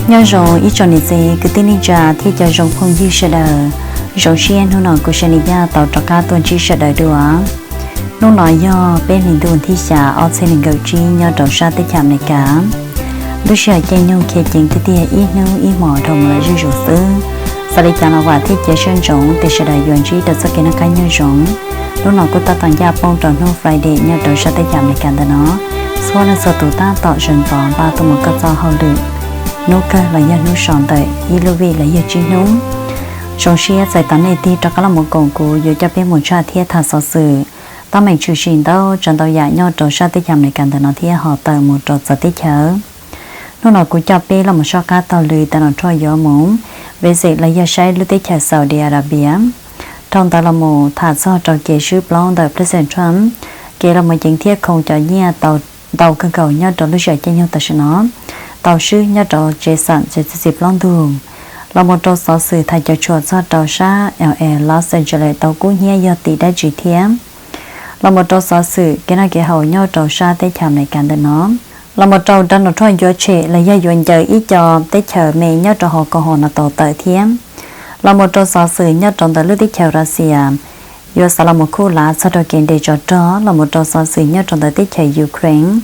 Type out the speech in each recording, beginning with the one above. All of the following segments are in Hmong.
Nyob zoo ib tsoom niam txiv kwv tij neej tsa thiab cov zoo phooj ywg sawv daws. Zoo siab hnub no kuv Sa Nis Yaj tau rov qab tuaj ntsib sawv daws dua. Hnub no yog peb hlis ntuj thib xya ob txhiab nees nkaum tsib nyob rau sab teb chaws Amelikas. Lub sij hawm caij nyoog khiav ceev tiag tiag ib hnub ib hmos dhau mus lawm zuj zus xwb. Txawm li cas los vam thiab cia siab ntsoov tias sawv daws yuav ntsib rau txoj kev noj qab nyob zoo. Hnub no kuj tab tom ncaj poob rau hnub Friday nyob rau sab teb chaws Amelikas ntawm no. Txhua leej txhua tus tab tom sawv ntxov npaj tuaj mus koj txoj hauj lwm. Hnub kawg los yog hnub so ntawm ib lub vij los yog tsib hnub. Zoo siab txais tos nej tig rov qab los mus koom kuv yuav coj peb mus tshaj thiab tham xov xwm teeb meem tshwm sim ntau tsav ntau yam nyob rau sab teb chaws Amelikas ntawm no thiab ho tawm mus rau txawv teb chaws. Hnub no kuv coj peb los mus soj qab taug lw Donald Trump yuav mus visit los yog saib lub teb chaws Saudi Arabia. Dhau ntawd los mus tham txog rau kev swb plaub ntawm President Trump, kev los mus ceev thiab khoo cov nyiaj tau ntau kawg nkaus nyob rau lub sij hawm caij nyoog tam sim no, tau swb nyob rau tsev xam txiav txim plaub ntug, los mus rau xov xwm tham cuam tshuam txog rau sab L A Los Angeles tau kub hnyiab yog tim dab tsi thiab, los mus rau xov xwm kev noj kev haus nyob rau sab teb chaws Amelikas ntawm no, los mus rau Donald Trump yuav tshem los yog yuav ncaws ib co teb chaws me nyob rau hauv koom haum NATO tawm thiab, los mus rau xov xwm nyob rau ntawm lub teb chaws Russia yuav xav los mus khuj lav txog rau kev nres tsov rog, los mus rau xov xwm nyob rau ntawm teb chaws Ukraine,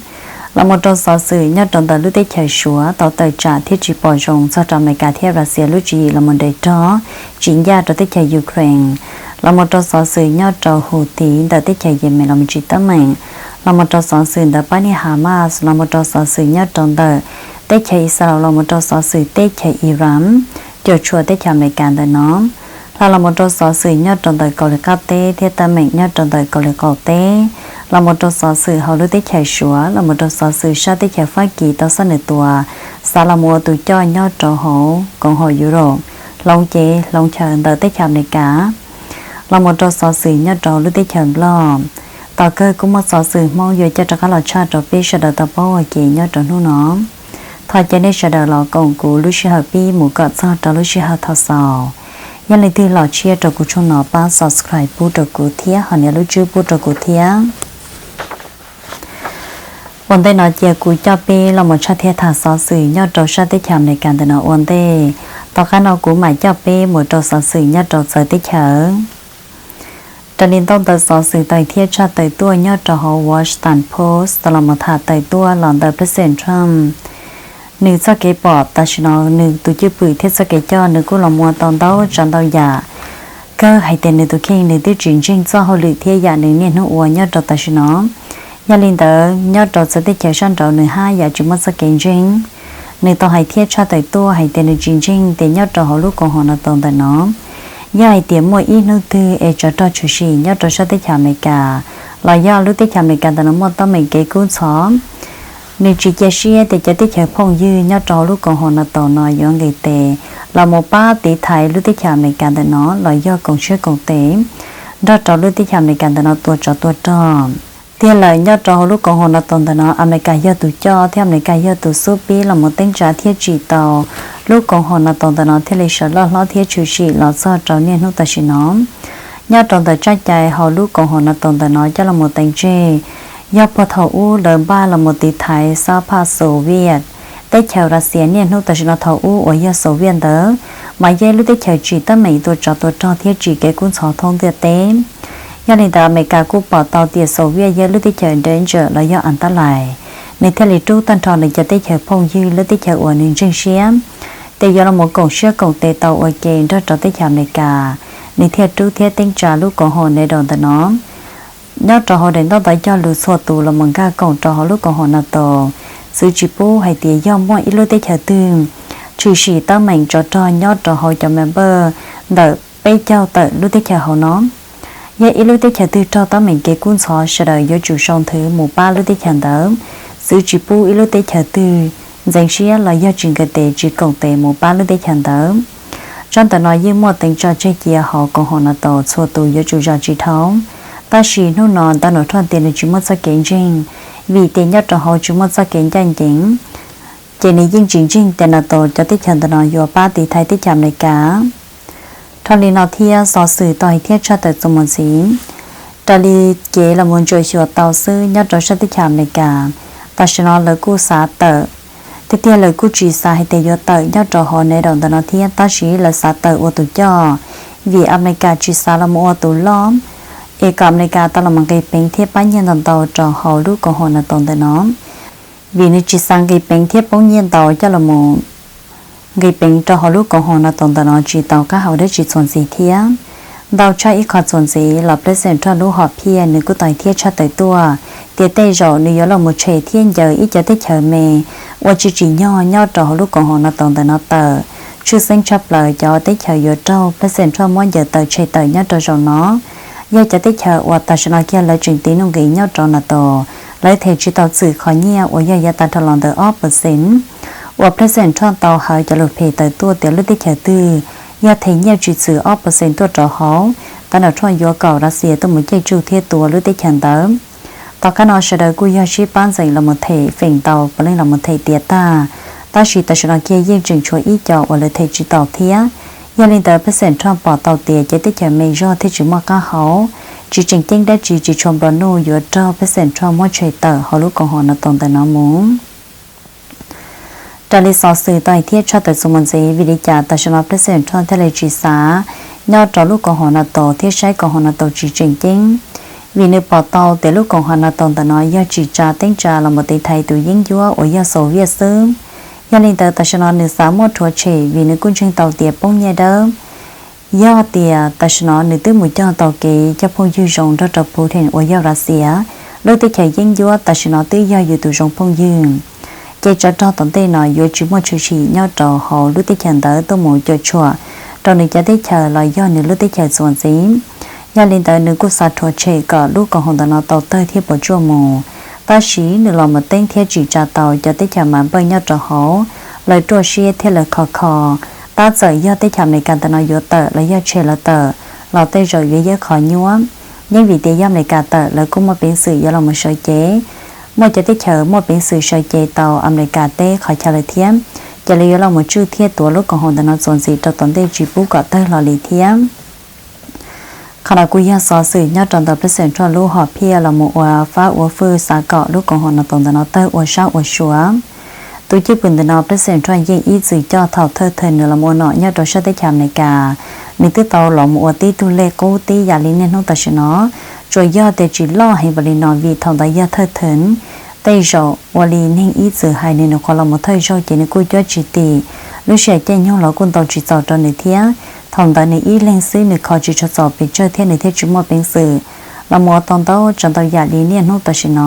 los mus rau xov xwm nyob rau ntawm lub teb chaws Suav tau tawm tsam thiab tsis pom zoo txog rau Amelikas thiab Russia lub tswv yim los mus nres rog tsis ncaj rau teb chaws Ukraine, los mus rau xov xwm nyob rau Houthi ntawm teb chaws Yemen los mus tsim teeb meem, los mus rau xov xwm ntawm pab niag Hamas, los mus rau xov xwm nyob rau ntawm teb chaws Israel, los mus rau xov xwm teb chaws Iran, cuam tshuam teb chaws Amelikas ntawm no, hla los mus rau xov xwm nyob rau ntawm Kauslim Qab Teb thiab teeb meem nyob rau ntawm Kauslim Qaum Teb, los mus rau xov xwm hauv lub teb chaws Suav, los mus rau xov xwm sab teb chaws Fab Kis tau xab nws tua, xav los mus ua tus coj nyob rau hauv koom haum Europe hloov cev hloov chaw ntawm teb chaws Amelikas, los mus rau xov xwm nyob rau lub teb chaws Nplog. Tom kawg kuj muaj xov xwm Hmoob yuav coj rov qab los tshaj rau peb sawv daws tau paub ua ke nyob rau hnub no. Thov caw nej sawv daws los koom kuv lub sij hawm pib mus kom txog rau lub sij hawm thaum xaus. Yog leej twg los tshiab rau kuv tshooj no pab subscribe pub rau kuv thiab ho nias lub tswb pub rau kuv thiab. Ua ntej no cia kuv coj peb los mus tshaj thiab tham xov xwm nyob rau sab teb chaws Amelikas ntawm no ua ntej. Tom qab no kuv mam coj peb mus rau xov xwm nyob rau txawv teb chaws. Raws li ntaub ntawv xov xwm tau thiab tshaj tawm tuaj nyob rau hauv Washington Post tau los mus tham tawm tuaj los ntawm President Trump, nws txoj kev pom tam sim no nws tus cwj pwm thiab txoj kev coj nws kuj los muaj tau ntau tsav ntau yam. Kawg hais tias nws tus kheej nws twb tsis ntseeg txoj hauj lwm thiab yam nws niaj hnub ua nyob rau tam sim no. Yog li ntawd nyob rau txawv teb chaws sab nraud nws haj yam tsis muaj txoj kev ntseeg. Nws tau hais thiab tshaj tawm tuaj hais tias nws tsis ntseeg tias nyob rau hauv lub koom haum NATO ntawm no, yog hais tias muaj ib hnub twg es tsov rog tshwm sim nyob rau sab teb chaws Amelikas los yog lub teb chaws Amelikas ntawm no muaj teeb meem kev kub ntxhov, nws tsis cia siab tias cov teb chaws phooj ywg nyob rau hauv lub koom haum NATO no yuav nqis tes los mus pab tiv thaiv lub teb chaws Amelikas ntawm no los yog koom siab koom tes nrog rau lub teb chaws Amelikas ntawm no tua tsov tua rog. Tiag lawm nyob rau hauv lub koom haum NATO ntawm no Amelikas yog tus coj thiab Amelikas yog tus xub pib los mus teeb tsa thiab tsim tau lub koom haum NATO ntawm no thiaj li sawv loj hlob thiab tshwm sim los txog rau niaj hnub tam sim no. Nyob rau ntawm tsab cai hauv lub koom haum NATO ntawm no coj los mus teev tseg, yog puag thaum ub lawv npaj los mus tiv thaiv sab phaj Soviet, teb chaws Russia niaj hnub tam sim no thaum ub uas yog Soviet ntawd, mas yog ib lub teb chaws tsim teeb meem tua tsov tua rog thiab tsim kev kub ntxhov thoob ntiaj teb. Yog li ntawd Amelikas kuj pom tau tias Soviet yog ib lub teb chaws danger los yog antab lais, nws thiaj li rub tag nrho nws cov teb chaws phooj ywg lub teb chaws uas nws ntseeg siab tias yuav los mus koom siab koom tes tau ua ke nrog rau teb chaws Amelikas, nws thiaj rub thiab teeb tsa lub koom haum NATO ntawm no. Nyob rau hauv daim ntaub ntawv cog lus txhua tus los mus nkag koom rau hauv lub koom haum NATO, txwv tsis pub hais tias yog muaj ib lub teb chaws twg tshwm sim teeb meem tsov rog nyob rau hauv cov member ntawm peb caug tawm lub teb chaws hauv no. Yog ib lub teb chaws twg raug teeb meem kev kub ntxhov sawv daws yuav tsum sau nthwv mus pab lub teb chaws ntawd, txwv tsis pub ib lub teb chaws twg ntxeev siab los yog tsis nkag tes tsis koom tes mus pab lub teb chaws ntawd. Tsab ntawv no yeej muaj teev tsa tseg cia hauv koom haum NATO txhua tus yuav tsum zam tsis dhau. Tab sis hnub no Donald Trump tias nws tsis muaj txoj kev ntseeg, vim tias nyob rau hauv tsis muaj txoj kev ncaj ncees, ces nws yeej tsis ntseeg tias NATO cov teb chaws ntawm no yuav pab tiv thaiv teb chaws Amelikas. Dhau li no thiab xov xwm tau hais thiab tshaj tawm txuas mus ntxiv, raws li kev los mus ntsuam xyuas tau xwb nyob rau sab teb chaws Amelikas, tam sim no lawv kuj xav tawm Tiag tiag lawv kuj tsis xav hais tias yuav tawm nyob rau hauv NATO ntawm no thiab, tab sis lawv xav tawm ua tus coj, vim Amelikas tsis xav los mus ua tus loj, es kom Amelikas tau los mus nqis peev thiab pab nyiaj ntau ntau rau hauv lub koom haum NATO ntawm no. Vim nws tsis xav nqis peev thiab poob nyiaj ntau coj los mus nqis peev rau hauv lub koom haum NATO ntawm no tsis tau qab hau dab tsi txuas ntxiv thiab. Ntau tshaj ib qho txuas ntxiv los President Trump lub hom phiaj nws kuj tau thiab tshaj tawm tuaj tias tej zaum nws yuav los mus tshem thiab ncaws ib cov teb chaws me uas tsis tsim nyog nyob rau hauv lub koom haum NATO ntawm no tawm. Tshwj xeeb tshaj plaws cov teb chaws yuav raug President Trump muab ncaws tawm tshem tawm nyob rau zaum no yog cov teb chaws uas tam sim no kiag lawv tseem tiv nuj nqis nyob rau NATO, lawv them tsis tau txwm qhov nyiaj uas yog yav tas dhau los ntawm ob percent uas President Trump tau hawv cov lus phem tawm tuaj tias lub teb chaws twg yog them nyiaj tsis txwm ob percent tuaj rau hauv, Donald Trump yuav kom Russia tuaj mus caij tsuj thiab tua lub teb chaws ntawd. Tom qab no sawv daws kuj yog sib pab ntxeem los mus them feem ntau puav leej los mus them tiav tag, tab sis tam sim no kiag yeej tseem tshuav ib co uas lawv them tsis tau thiab. Yog li ntawd President Trump pom tau tias cov teb chaws me zog thiaj tsis muaj qab hau, tsis tseem ceeb dab tsi, tsis tshua nplua nuj yuav raug President Trump muab tshem tawm hauv lub koom haum NATO ntawm no mus. Raws li xov xwm tau hais thiab tshaj tawm txuas mus ntxiv, vim li cas tam sim no President Trump thiaj li tsis xav nyob rau lub koom haum NATO thiab saib koom haum NATO tsis tseem ceeb? Vim nws pom tau tias lub koom haum NATO ntawm no yog tsim tsa teeb tsa los mus tiv thaiv tus yeeb ncuab uas yog Soviet xwb. Yog li ntawd tam sim no nws xav muab rhuav tshem vim nws kuj ntseeg tau tias poob nyiaj dawb. Yog tias tam sim no nws twb mus cog tau kev coj phooj ywg zoo nrog rau Putin uas yog Russia, lub teb chaws yeeb ncuab tam sim no twb yog yus tus zoo phooj ywg, ces tsov rog tom ntej no yuav tsis muaj tshwm sim nyob rau hauv lub teb chaws ntawd tuaj mus cuam tshuam rau nws cov teb chaws los yog nws lub teb chaws txuas ntxiv. Yog li ntawd nws kuj xav rhuav tshem kom lub koom haum ntawm no tau tawg thiab puas tsuaj mus. Tab sis nws los mus teeb thiab tsim tsa tau cov teb chaws mas npawj nyob rau hauv, lawv ruaj siab thiab lawv khov kho. Tab txawm yog teb chaws Amelikas ntawm no yuav tawm los yog tshem lawv tawm los tej zaum yuav yog qhov nyuaj. Yeej vim tias yog Amelikas tawm lawv kuj muaj peev xwm yuav los mus sawv cev. Muaj cov teb chaws muaj peev xwm sawv cev tau Amelikas teb qhov chaw lawm thiab, ces lawv yuav los mus tswj thiab tuav lub koom haum ntawm no txuas ntxiv rau tom ntej tsis pub kom tawg hlo li thiab. Qhov no kuj yog xov xwm nyob rau ntawm President Trump lub hom phiaj los mus ua fab ua fwj xav kom lub koom haum NATO ntawm no tawg ua sab ua sua. Tus cwj pwm ntawm no President Trump yeej ib txwm coj thaum thawj thawj nws los mus ua nom nyob rau sab teb chaws Amelikas. Nws twb tau los mus ua tib tug lej qub tib yam li niaj hnub tam sim no, tsuas yog tias tsis loj heev npaum li no vim thaum ntawd yog thawj thawj. Tej zaum ua li neeg ib txwm hais nws, nws qhuav los mus thawj zaug ces nws kuj cuab tsis tim, lub sij hawm caij nyoog los kuj ntau tsis txaus rau nws thiab. Thaum ntawd nws ib leeg xwb nws kho tsis tshua txaus pes tsawg thiab nws thiaj tsis muaj peev xwm los mus ua tau ntau tsav ntau yam li niaj hnub tam sim no.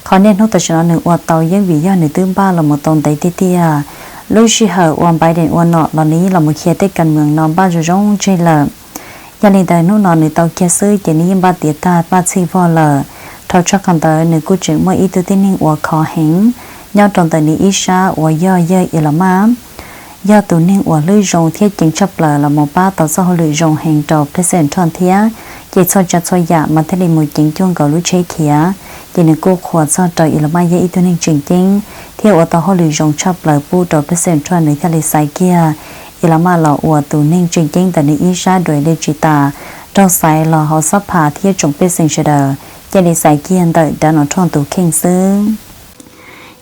Qhov niaj hnub tam sim no nws ua tau yeej vim yog nws twb npaj los mus tau ntev tiag tiag. Lub sij hawm uas Biden ua nom los nws yeej los mus khiav tej kas mees no npaj zoo zoo tseg lawm. Yog li ntawd hnub no nws tau kiag xwb ces nws yeej npaj tiav tag npaj txhij vog lawm. Dhau tshaj qhov ntawd nws kuj tseem muaj ib tug tib neeg uas khov heev nyob rau ntawm nws ib sab uas yog yawg Elon Musk, yog tus neeg uas hlwb zoo thiab ceev tshaj plaws los mus pab tau txoj hauj lwm zoo heev rau President Trump thiab, ces txhua tsav txhua yam mas thiaj li mus ceev cuag nkaus lub tsheb khiav. Ces nws kuj qhuas txog rau Elon Musk yog ib tug neeg tseem ceeb thiab ua tau hauj lwm zoo tshaj plaws pub rau President Trump, nws thiaj li xaiv kiag Elon Musk los ua tus neeg tseem ceeb ntawm nws ib sab dua li tsis tas, raug xaiv los hauv xab phas thiab tsoom pej xeem sawv daws cia li xaiv kiag ntawm Donald Trump tus kheej xwb.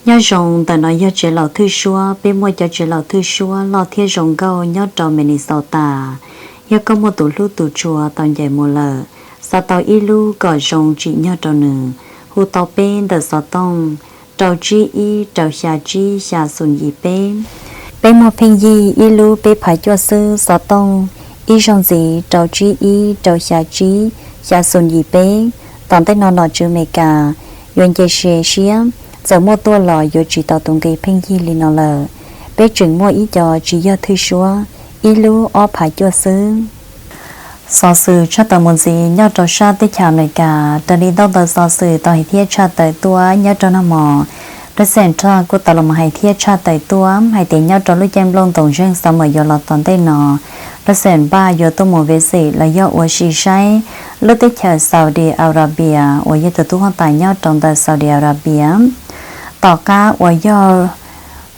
Nyob zoo, ntawm no yog tsev laus thwj suab. Peb muaj cov tsev laus thwj suab loj thiab zoo nkauj nyob rau Minnesota. Yog koj muaj tus hlub tus tshua tau ncaim mus lawm, xav tau ib lub kom zoo tsim nyog rau nws, hu tau peb ntawm xov tooj rau tsib ib rau xya tsib xya xoom yim peb. Peb muaj pheej yig ib lub peb phav cuaj xwb, xov tooj ib zaug ntxiv rau tsib ib rau xya tsib xya xoom yim peb. Tom ntej no nom tswv Amelikas yuav nce se siab, txawm muaj tuaj los yuav tsis tau tus nqi pheej yig li no lawm. Peb tseem muaj ib co tsis yog thwj suab, ib lub ob phav cuaj xwb. Xov xwm tshaj tawm mus ntxiv nyob rau sab teb chaws Amelikas. Raws li ntau ntawv xov xwm tau hais thiab tshaj tawm tuaj nyob rau nag hmo, President Trump kuj tau los mus hais thiab tshaj tawm tuaj hais tias nyob rau lub caij nplooj ntoos zeeg xav mas yuav los tom ntej no, President Biden yuav tuaj mus visit los yog ua si saib lub teb chaws Saudi Arabia uas yog tus tub huab tais nyob rau ntawm Saudi Arabia, tom qab uas yog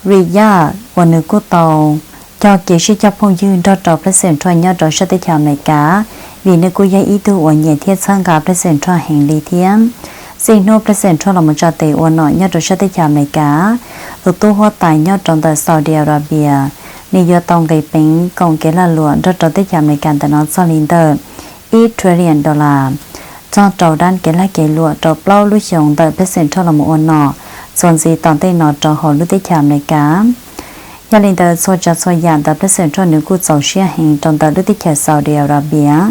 Riyadh uas nws kuj tau cog kev sib cog phooj ywg nrog rau President Trump nyob rau sab teb chaws Amelikas, vim nws kuj yog ib tug uas nyiam thiab txhawb nqa President Trump heev li thiab. Txij hnub President Trump los mus tsa tes ua nom nyob rau sab teb chaws Amelikas, tus tub huab tais nyob rau ntawm Saudi Arabia, nws yuav tau nqis peev koom kev lag luam nrog rau teb chaws Amelikas ntawm no txog li ntawm ib trillion dollar, txog rau dab kev lag kev luam rau plaub lub xyoos ntawm President Trump los mus ua nom txuas ntxiv tom ntej no rau hauv lub teb chaws Amelikas. Yog li ntawd txhua tsav txhua yam ntawd President Trump nws kuj txaus siab heev rau ntawm lub teb chaws Saudi Arabia.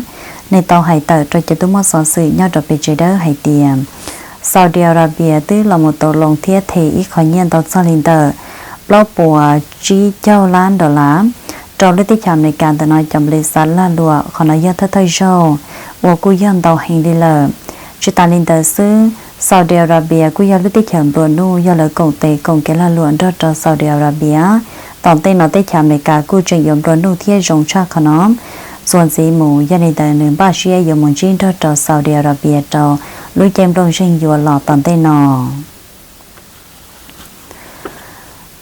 Nws tau hais tawm rau cov tub muaj xov xwm nyob rau pem tsev dawb hais tias Saudi Arabia twb los mus tau loo thiab them ib qho nyiaj ntau txog li ntawm plaub puas tsib caug lab dollar rau lub teb chaws Amelikas ntawm no cov nplis xav lag luam qhov no yog thawj thawj zaug uas kuj yog ntau heev li lawm. Tsis tas li ntawd xwb, Saudi Arabia kuj yog lub teb chaws nplua nuj, yog lawv koom tes koom kev lag luam nrog rau Saudi Arabia, tom ntej no teb chaws Amelikas kuj tseem yuav nplua nuj thiab zoo tshaj qhov no txuas ntxiv mus. Yog li ntawd nws npaj siab yuav mus ntsib nrog rau Saudi Arabia rau lub caij nplooj zeeg yuav los tom ntej no.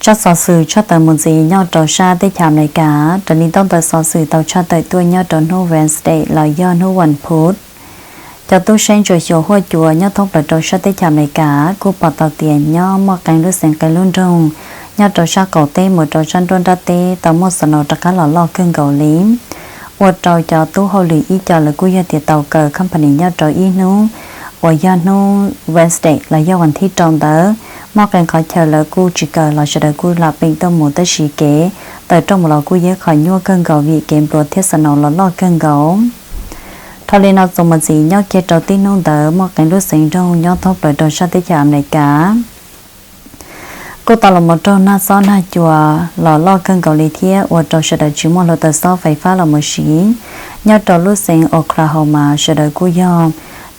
Tsab xov xwm tshaj tawm mus ntxiv nyob rau sab teb chaws Amelikas, raws li ntaub ntawv xov xwm tau tshaj tawm tuaj nyob rau hnub Wednesday los yog hnub vas phuv, cov tub saib ntsuam xyuas huaj cua nyob thoob plaws rau sab teb chaws Amelikas kuj pom tau tias nyob muaj qee lub xeev qee lub nroog nyob rau sab qaum teb mus rau sab nruab nrab teb tau muaj snow rov qab los loj kawg nkaus li, ua rau cov tub hauj lwm ib co lawv kuj yog tias tau kaw company nyob rau ib hnub uas yog hnub Wednesday los yog vas thib rau ntawd, muaj qee qhov chaw lawv kuj tsis kaw los sawv daws kuj lam peem tuaj mus, tab sis kev tawm rooj mus los kuj yog qhov nyuaj kawg nkaus vim kev nplua thiab snow los loj kawg nkaus. Dhau li no txuas mus ntxiv nyob kiag rau tib hnub ntawd muaj qee lub xeev nroog nyob thoob plaws rau sab teb chaws Amelikas kuj tau los mus raug nag xob nag cua los loj kawg nkaus li thiab ua rau sawv daws tsis muaj hluav taws xob fais fab los mus siv. Nyob rau lub xeev Oklahoma sawv daws kuj yog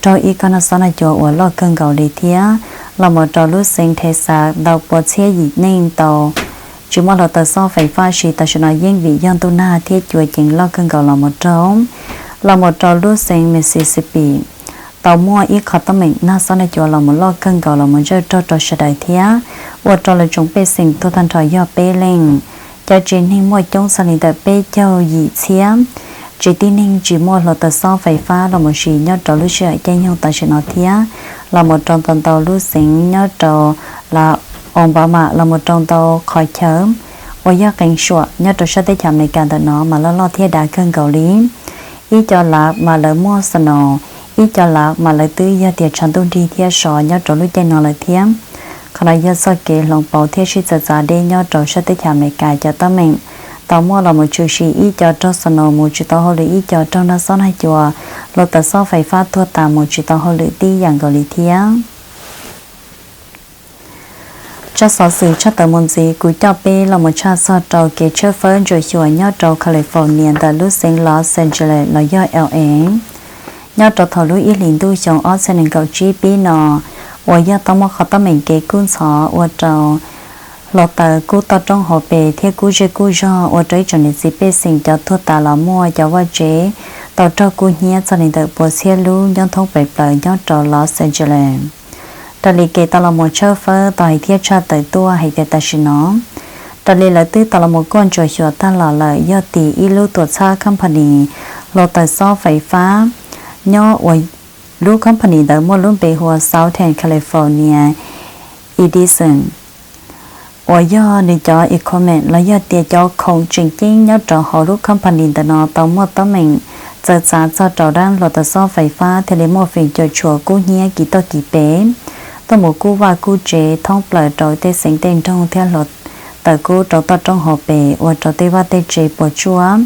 raug ib kob nag xob nag cua uas loj kawg nkaus li thiab los mus rau lub xeev Texas ntau pua txhiab yim neeg tau tsis muaj hluav taws xob fais fab siv tam sim no yeej vim yog ntuj nag thiab cua ceev loj kawg nkaus los mus raug. Los mus rau lub xeev Mississippi tau muaj ib qho teeb meem nag xob nag cua los mus loj kawg nkaus los mus ntsawj raug rau sawv daws thiab ua rau lawv tsoom pej xeem tuag tag nrho yog peb leej. Cov tsev neeg muaj coob txog li ntawm peb caug yim txhiab, tsev tib neeg tsis muaj hluav taws xob fais fab los mus siv nyob rau lub sij hawm caij nyoog tam sim no thiab los mus rau ntau ntau lub xeev nyob rau Las Obama los mus rau ntau qhov chaw uas yog qee suam nyob rau sab teb chaws Amelikas ntawm no mas loj loj thiab dav kawg nkaus li. Ib co lav mas lawv muaj snow, ib co lav mas lawv twb yog tias tshav ntuj nrig thiab so nyob rau lub caij no lawm thiab. Qhov no yog txoj kev hloov pauv thiab sib txawv txav deb nyob rau sab teb chaws Amelikas cov teeb meem tau muaj los mus tshwm sim ib co raug snow mus tsis tau hauj lwm, ib co raug nag xob nag cua, hluav taws xob fais fab tuag tas mus tsis tau hauj lwm tib yam nkaus li thiab. Tsab xov xwm tshaj tawm mus ntxiv kuv coj peb los mus tshaj txog rau kev tshawb fawb ntsuam xyuas nyob rau California ntawm lub xeev Los Angeles los yog L A. Nyob rau thaum lub ib hlis ntuj xyoo ob txhiab nees nkaum tsib pib no uas yog tau muaj qhov teeb meem kev kub ntxhov ua rau hluav taws kub toj roob hauv pes thiab kub zej kub zog ua rau ib tsoom niam txiv pej xeem cov tuag tas los muaj, cov vaj tsev tau raug kub hnyiab txog li ntawm pua txhiab lub nyob thoob pes plaws nyob rau Los Angeles. Raws li kev tau los mus tshawb fawb tau hais thiab tshaj tawm tuaj hais tias tam sim no raws li lawv twb tau los mus kuaj ntsuam xyuas tag los lawm yog tim ib lub tuam txhab company hluav taws xob fais fab nyob uas lub company ntawd muaj lub npe hu ua Southern California Edison uas yog nws cov equipment los yog tias cov khoom tseem ceeb nyob rau hauv lub company ntawm no tau muaj teeb meem txawv txav txog rau dab hluav taws xob fais fab thiaj li muaj feem cuam tshuam kub hnyiab kis toj kis pes tuaj mus kub vaj kub tsev thoob plaws rau tej xeev tej nroog thiab hluav taws kub rau toj roob hauv pes ua rau tej vaj tej tsev puas tsuaj,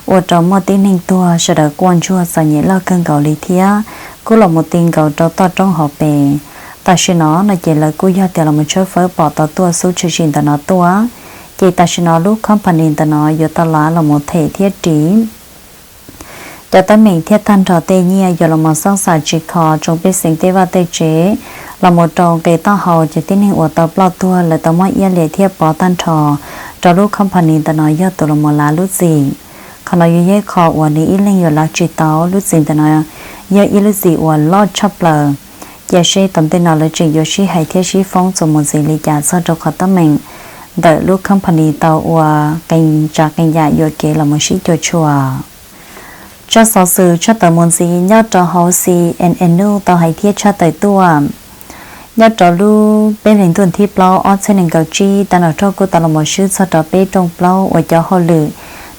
ua rau muaj tib neeg tuag, sawv daws quaj ntsuag txom nyem loj kawg nkaus li thiab kub los mus ti nkaus rau toj roob hauv pes. Tam sim no no ces lawv kuj yog tias los mus tshawb fawb pom tau tuaj xub tshwm sim ntawm no tuaj, ces tam sim no lub company ntawm no yuav tau lav los mus them thiab ris cov teeb meem thiab tag nrho tej nyiaj yuav los mus xoob xas tsis kho tsoom pej xeem tej vaj tej tsev los mus rau nqe taub hau ces tib neeg uas tau ploj tuag lawv tau muab iab liam thiab pov tag nrho rau lub company ntawm no yog tus los mus lav lub txim. Qhov no yuav yog ib qho uas nws ib leeg yuav lav tsis tau. Lub txim ntawm no yog ib lub txim uas loj tshaj plaws. Cia seb tom ntej no lawv tseem yuav sib hais thiab sib foob txuas mus ntxiv li cas txog rau qhov teeb meem ntawm lub company tau ua qee tsav qee yam yuam kev los mus sib cuam tshuam. Tsab xov xwm tshaj tawm mus ntxiv nyob rau hauv C N N News tau hais thiab tshaj tawm tuaj Nyob rau lub peb hlis ntuj thib plaub ob txhiab nees nkaum tsib, Donald Trump kuj tau los mus swb txog rau peb rooj plaub uas cov hauj lwm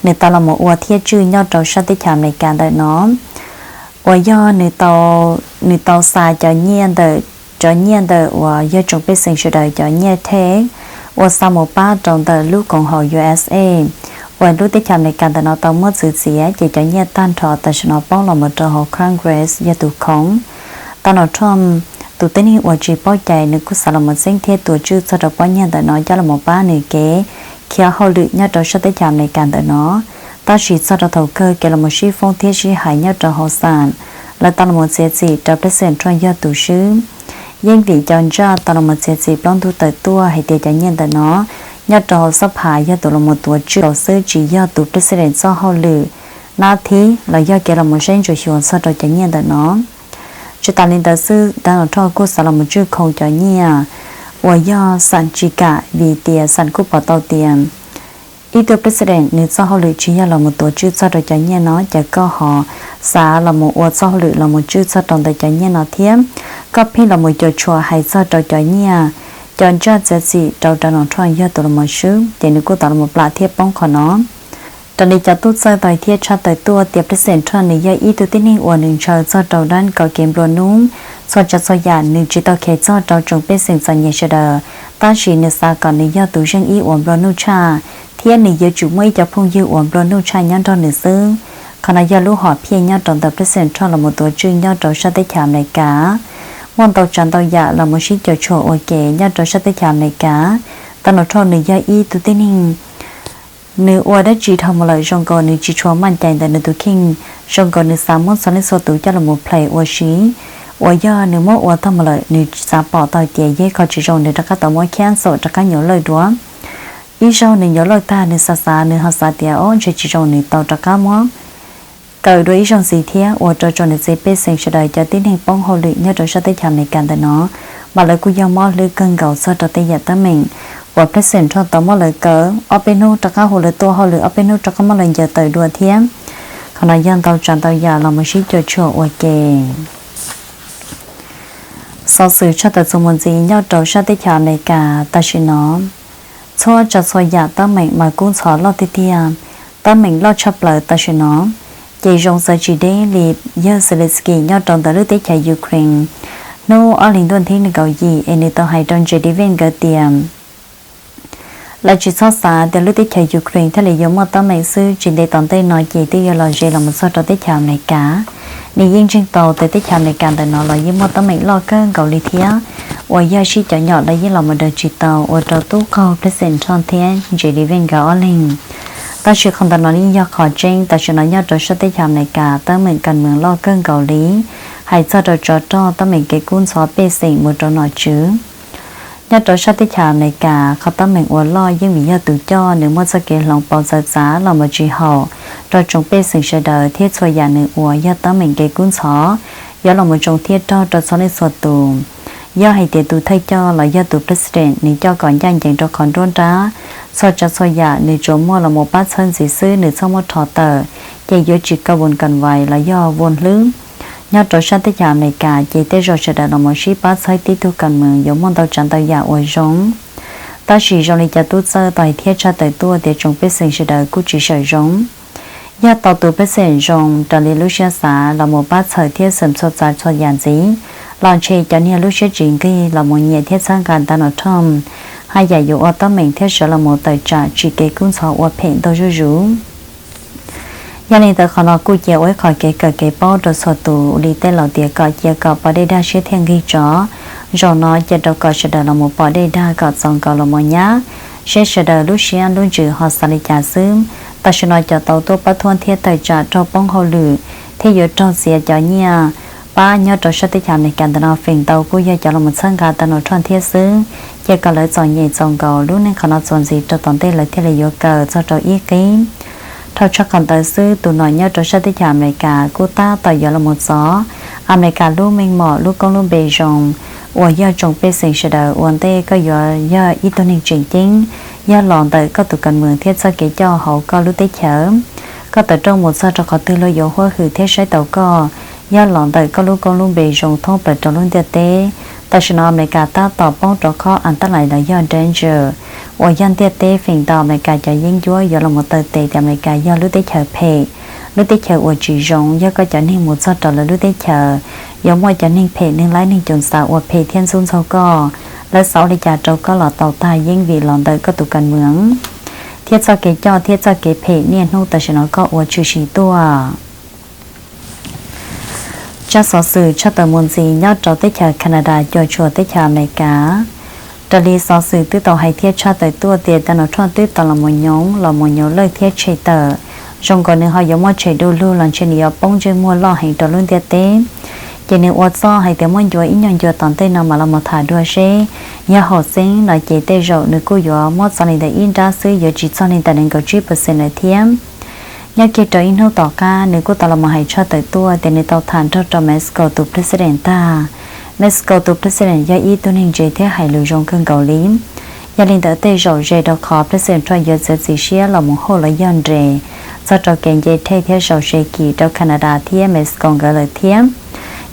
nws tau los mus ua thiab tswj nyob rau sab teb chaws Amelikas ntawm no, uas yog nws tau xa cov nyiaj ntawm, cov nyiaj ntawm uas yog tsoom pej xeem sawv daws cov nyiaj tax uas xa mus pab rau ntawm lub koom haum U S A uas lub teb chaws Amelikas ntawm no tau muab txwv txiav, ces cov nyiaj tag nrho tam sim no poob los mus rau hauv Congress yog tus khoov. Donald Trump tus tib neeg uas tsis paub cai nws kuj xav los mus txeeb thiab tuav tswj txog rau pob nyiaj ntawm no coj los mus pab nws kev khiav hauj lwm nyob rau sab teb chaws Amelikas ntawm no. Tab sis txog rau thaum kawg kev los mus sib foob thiab sib hais nyob rau hauv Senate, lawv tau los mus txiav txim rau President Trump yog tus swb. Yeej vim cov ntsaj tau los mus txiav txim plaub ntug tawm tuaj hais tias cov nyiaj ntawm no nyob rau hauv xab phas yog tus los mus tuav tswj xwb, tsis yog tus President txoj hauj lwm nab thib los yog kev los mus saib ntsuas xyuas txog rau cov nyiaj ntawm no. Tsis tas li ntawd xwb, Donald Trump kuj xav los mus tswj khoo cov nyiaj uas yog Senate tsis kam, vim tias Senate kuj pom tau tias ib tug President nws txoj hauj lwm tsis yog los mus tuav tswj txog rau cov nyiaj no, ces koj ho xav los mus ua txoj hauj lwm los mus tswj txog rau ntawm cov nyiaj no thiab. Koj pheej los mus cuam tshuam hais txog rau cov nyiaj, cov ntsaj txiav txim rau Donald Trump yog tus los mus swb, ces nws kuj tau los mus plam thiab poob qhov no. Raws li cov tub txawj tau hais thiab tshaj tawm tuaj tias President Trump nws yog ib tug tib neeg uas nws ntshaw txog rau dab kov kev nplua nuj, txhua tsav txhua yam nws tsis tau khev txog rau tsoom pej xeem txom nyem sawv daws, tab sis nws xav kom nws yog tus zeej ib uas nplua nuj tshaj, thiab nws yuav tsum muaj ib cov phooj ywg uas nplua nuj tshaj nyob nrog nws xwb. Qhov no yog lub hom phiaj nyob rau ntawm President Trump los mus tuav tswj nyob rau sab teb chaws Amelikas. Muaj ntau tsav ntau yam los mus sib cuam tshuam ua ke nyob rau sab teb chaws Amelikas. Donald Trump nws yog ib tug tib neeg nws ua dab tsi dhau mus lawm zoo nkaus nws tsis tshua maj cai ntawm nws tus kheej, zoo nkaus nws xav muab txhua leej txhua tus coj los mus play ua si. Uas yog nws muab ua tag mus lawm nws xav pom tau tias yog ib qho tsis zoo nws rov qab tau muab cancel rov qab nyuam lawj dua. Ib zaug nws nyuam lawj tag nws xav xav nws ho xav tias ob ntshe tsis zoo nws tau rov qab muab kaw dua ib zaug ntxiv thiab, ua rau tsoom niam txiv pej xeem sawv daws cov tib neeg poob hauj lwm nyob rau sab teb chaws Amelikas ntawm no, mas lawv kuj yog mob hlwb kawg nkaus txog rau tej yam teeb meem uas President Trump tau muab lawv kaw ob peb hnub rov qab hu lawv tuaj hauj lwm, ob peb hnub rov qab muab lawv ncaws tawm dua thiab. Qhov no yog ntau tsav ntau yam los mus sib cuam tshuam ua ke. Xov xwm tshaj tawm txuas mus ntxiv nyob rau sab teb chaws Amelikas tam sim no, txhua tsav txhua yam teeb meem mas kub ntxhov loj tiag tiag. Teeb meem loj tshaj plaws tam sim no ces zoo txawv tsis deb li yog Zelensky nyob rau ntawm lub teb chaws Ukraine hnub ob hlis ntuj thib nees nkaum yim es nws tau hais rau J D Vance nkawd tias lawv tsis txhob xav tias lub teb chaws Ukraine thiaj li yuav muaj teeb meem xwb, tsis ntev tom ntej no ces twb yuav los ze los mus txog rau teb chaws Amelikas. Nws yeej ntseeg tau tias teb chaws Amelikas ntawm no los yeej muaj teeb meem loj kawg nkaus li thiab, uas yog sib cov nyom los yeej los mus daws tsis tau ua rau tub qaug President Trump thiab J D Vance nkawd ob leeg. Tab sis qhov ntawm no yeej yog qhov tseeb, tam sim no nyob rau sab teb chaws Amelikas teeb meem kas mees loj kawg nkaus li, hais txog rau tsov rog teeb meem kev kub ntxhov pej xeem mus rau nom tswv. Nyob rau sab teb chaws Amelikas qhov teeb meem uas loj yeej vim yog tus coj nws muaj txoj kev hloov pauv txawv txav los mus tsis haum rau tsoom pej xeem sawv daws thiab txhua yam nws ua yog teeb meem kev kub ntxhov yuav los mus tsoo thiab raug rau txhua leej txhua tus. Yog hais tias tus thawj coj los yog tus president nws coj kom ncaj ncees rau qhov nruab nrab, txhua tsav txhua yam nws tsuas muaj los mus pab txhawb ntxiv xwb, nws txhob muab rho tawm, ces yuav tsis kav vos kan vais los yog vos hlwb. Nyob rau sab teb chaws Amelikas ces tej zaum sawv daws los mus sib pab txhawb tib tug kas mees yuav muaj ntau tsav ntau yam uas zoo. Tab sis zoo li cov tub txawj tau hais thiab tshaj tawm tuaj tias tsoom pej xeem sawv daws kuj tsis sawm zoo. Yog tau tus pej xeem zoo raws li lub siab xav los mus pab txhawb thiab xeem txhua tsav txhua yam ntxiv, los ntshe cov niag lub siab tsis nqig los mus nyiam thiab txhawb nqa Donald Trump, haj yam yuav ua teeb meem thiab sawv los mus tawm tsam tsim kev kub ntxhov ua phem ntau zuj zus. Yog li ntawd qhov no kuj cia ua ib qho kev kawm kev paub rau txhua tus li tej laus tias kom cia kom pom dej dag siab thiaj nqig tsov. Zaum no cia rau kom sawv daws los mus pom dej dag kom txaus nkaus los mus nyab, seb sawv daws lub siab lub ntsws ho xav li cas xwb. Tam sim no cov tau tuaj pab thuam thiab tawm tsam raug poob hauj lwm thiab yuav raug txiav cov nyiaj pab nyob rau sab teb chaws Amelikas ntawm no feem ntau kuj yog cov los mus txhawb nqa Donald Trump thiab xwb. Cia kom lawv txom nyem txaus nkaus lub neej qhov no txuas ntxiv rau tom ntej lawv thiaj li yuav kawm txog rau ib qib. Dhau tshaj qhov ntawd xwb, tus nom nyob rau sab teb chaws Amelikas kuj tab tom yuav los mus txov Amelikas lub meej mom lub koob lub npe zoo, uas yog tsoom pej xeem sawv daws ua ntej koj yuav yog ib tug neeg tseem ceeb, yog los ntawm koj tus kas mees thiab txoj kev coj hauv koj lub teb chaws. Koj tawm rooj mus txog rau qhov twg luag yuav huab hwm thiab saib taus koj, yog los ntawm koj lub koob lub npe zoo thoob plaws rau lub ntiaj teb. Tam sim no Amelikas tab tom poob rau qhov antalais los yog danger, uas yog ntiaj teb feem ntau Amelikas cov yeeb ncuab yuav los mus taw tes tias Amelikas yog lub teb chaws phem, lub teb chaws uas tsis zoo. Yog koj cov neeg mus txog rau lawv lub teb chaws, yuav muaj cov neeg phem, neeg laib neeg coos xav ua phem thiab ntxub ntxaug koj. Lawv xav ua li cas rau koj los tau tag yeeb vim los ntawm koj tus kas mwam thiab txoj kev coj thiab txoj kev phem niaj hnub tam sim no koj ua tshwm sim tuaj. Tsab xov xwm tshaj tawm mus ntxiv nyob rau teb chaws Canada cuam tshuam teb chaws Amelikas. Raws li xov xwm twb tau hais thiab tshaj tawm tuaj tias Donald Trump twb tau los mus nyob los mus nyob lawj thiab tshem tawm, zoo nkaus nws ho yuav muab tshem du lug los ntshe nws yuav poob ntsej muag loj heev rau lub ntiaj teb. Ces nws ua txuj hais tias muab ncua ib nyuag ncua tom ntej no mam los mus tham dua seb yog haum xeeb no ces tej zaum nws kuj yuav muab txo li ntawm ib nrab xwb, yuav tsis txog li ntawm nees nkaum tsib percent lawm thiab. Nyob kiag rau ib hnub tom qab nws kuj tau los mus hais tshaj tawm tuaj tias nws tau tham nrog rau Mexico tus president tag. Mexico tus president yog ib tug neeg ntse thiab hais lus zoo kawg nkaus li. Yog li ntawd tej zaum ze rau qhov president Trump yuav txiav txim siab los mus hauj los yog nres txog rau kev nce thej thiab sau se kis rau Canada thiab Mexico nkawd lawm thiab.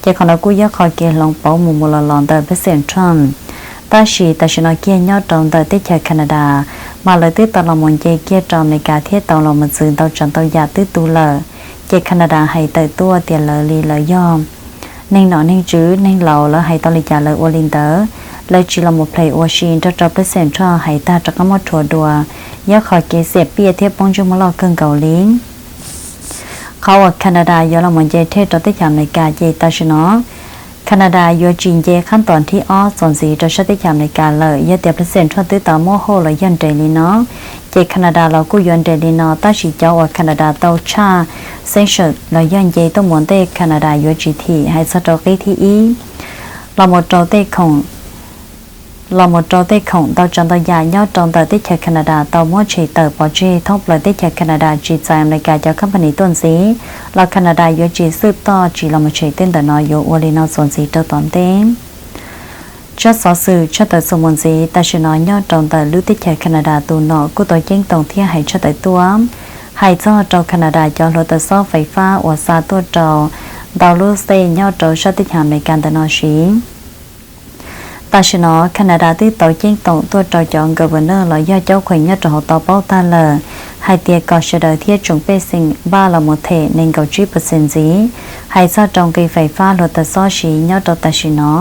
Ces qhov no kuj yog qhov kev hloov pauv mus mus los los ntawm president Trump. Tab sis tam sim no kiag nyob rau ntawm teb chaws Canada, mas lawv twb tau los mus nce kiag rau Amelikas thiab tau los mus txwv ntau tsav ntau yam twb tu lawm. Ces Canada hais tawm tuaj tias lawv li lawv yog neeg nom neeg tswv neeg laus, lawv hais tau li cas lawv ua li ntawd, lawv tsis los mus play ua si nrog rau president Trump hais tag rov qab muab rhuav dua. Yog qhov kev xiam piaj thiab poob ntsej muag loj kawg nkaus li. Qhov uas Canada yuav los mus nce thej rau teb chaws Amelikas ces tam sim no Canada yuav tsis nce qhab ntos nthib ob txuas ntxiv rau sab teb chaws Amelikas lawm. Yog tias president Trump twb tau muab hauj los yog nres li no, ces Canada los kuj yuav nres li no. Tab sis cov uas Canada tau tshaj sanction los yog nce tuaj mus ntej Canada yuav tsis thim hais txog rau qib thib ib los mus rau tej khoom los mus rau tej khoom ntau tsav ntau yam nyob rau ntawm teb chaws Canada tau muab tshem tawm pov tseg thoob plaws teb chaws Canada tsis txais Amelikas cov company tuaj ntxiv, los Canada yuav tsis xwb toj tsis los mus tshem tej ntawm no, yuav ua li no txuas ntxiv rau tom ntej. Tsab xov xwm tshaj tawm txuas mus ntxiv tam sim no nyob rau ntawm lub teb chaws Canada tus nom kuj tau ceeb toom thiab hais tshaj tawm tuaj hais txog rau Canada cov hluav taws xob fais fab uas xa tuaj rau ntau lub state nyob rau sab teb chaws Amelikas ntawm no siv. Tam sim no Canada twb tau ceeb toom tuaj rau cov governor los yog caub qhees nyob rau hauv tau paub tag lawm hais tias kom sawv daws thiab tsoom pej xeem npaj los mus them nees nkaum tsib percent ntxiv hais txog rau nqi fais fab hluav taws xob siv nyob rau tam sim no.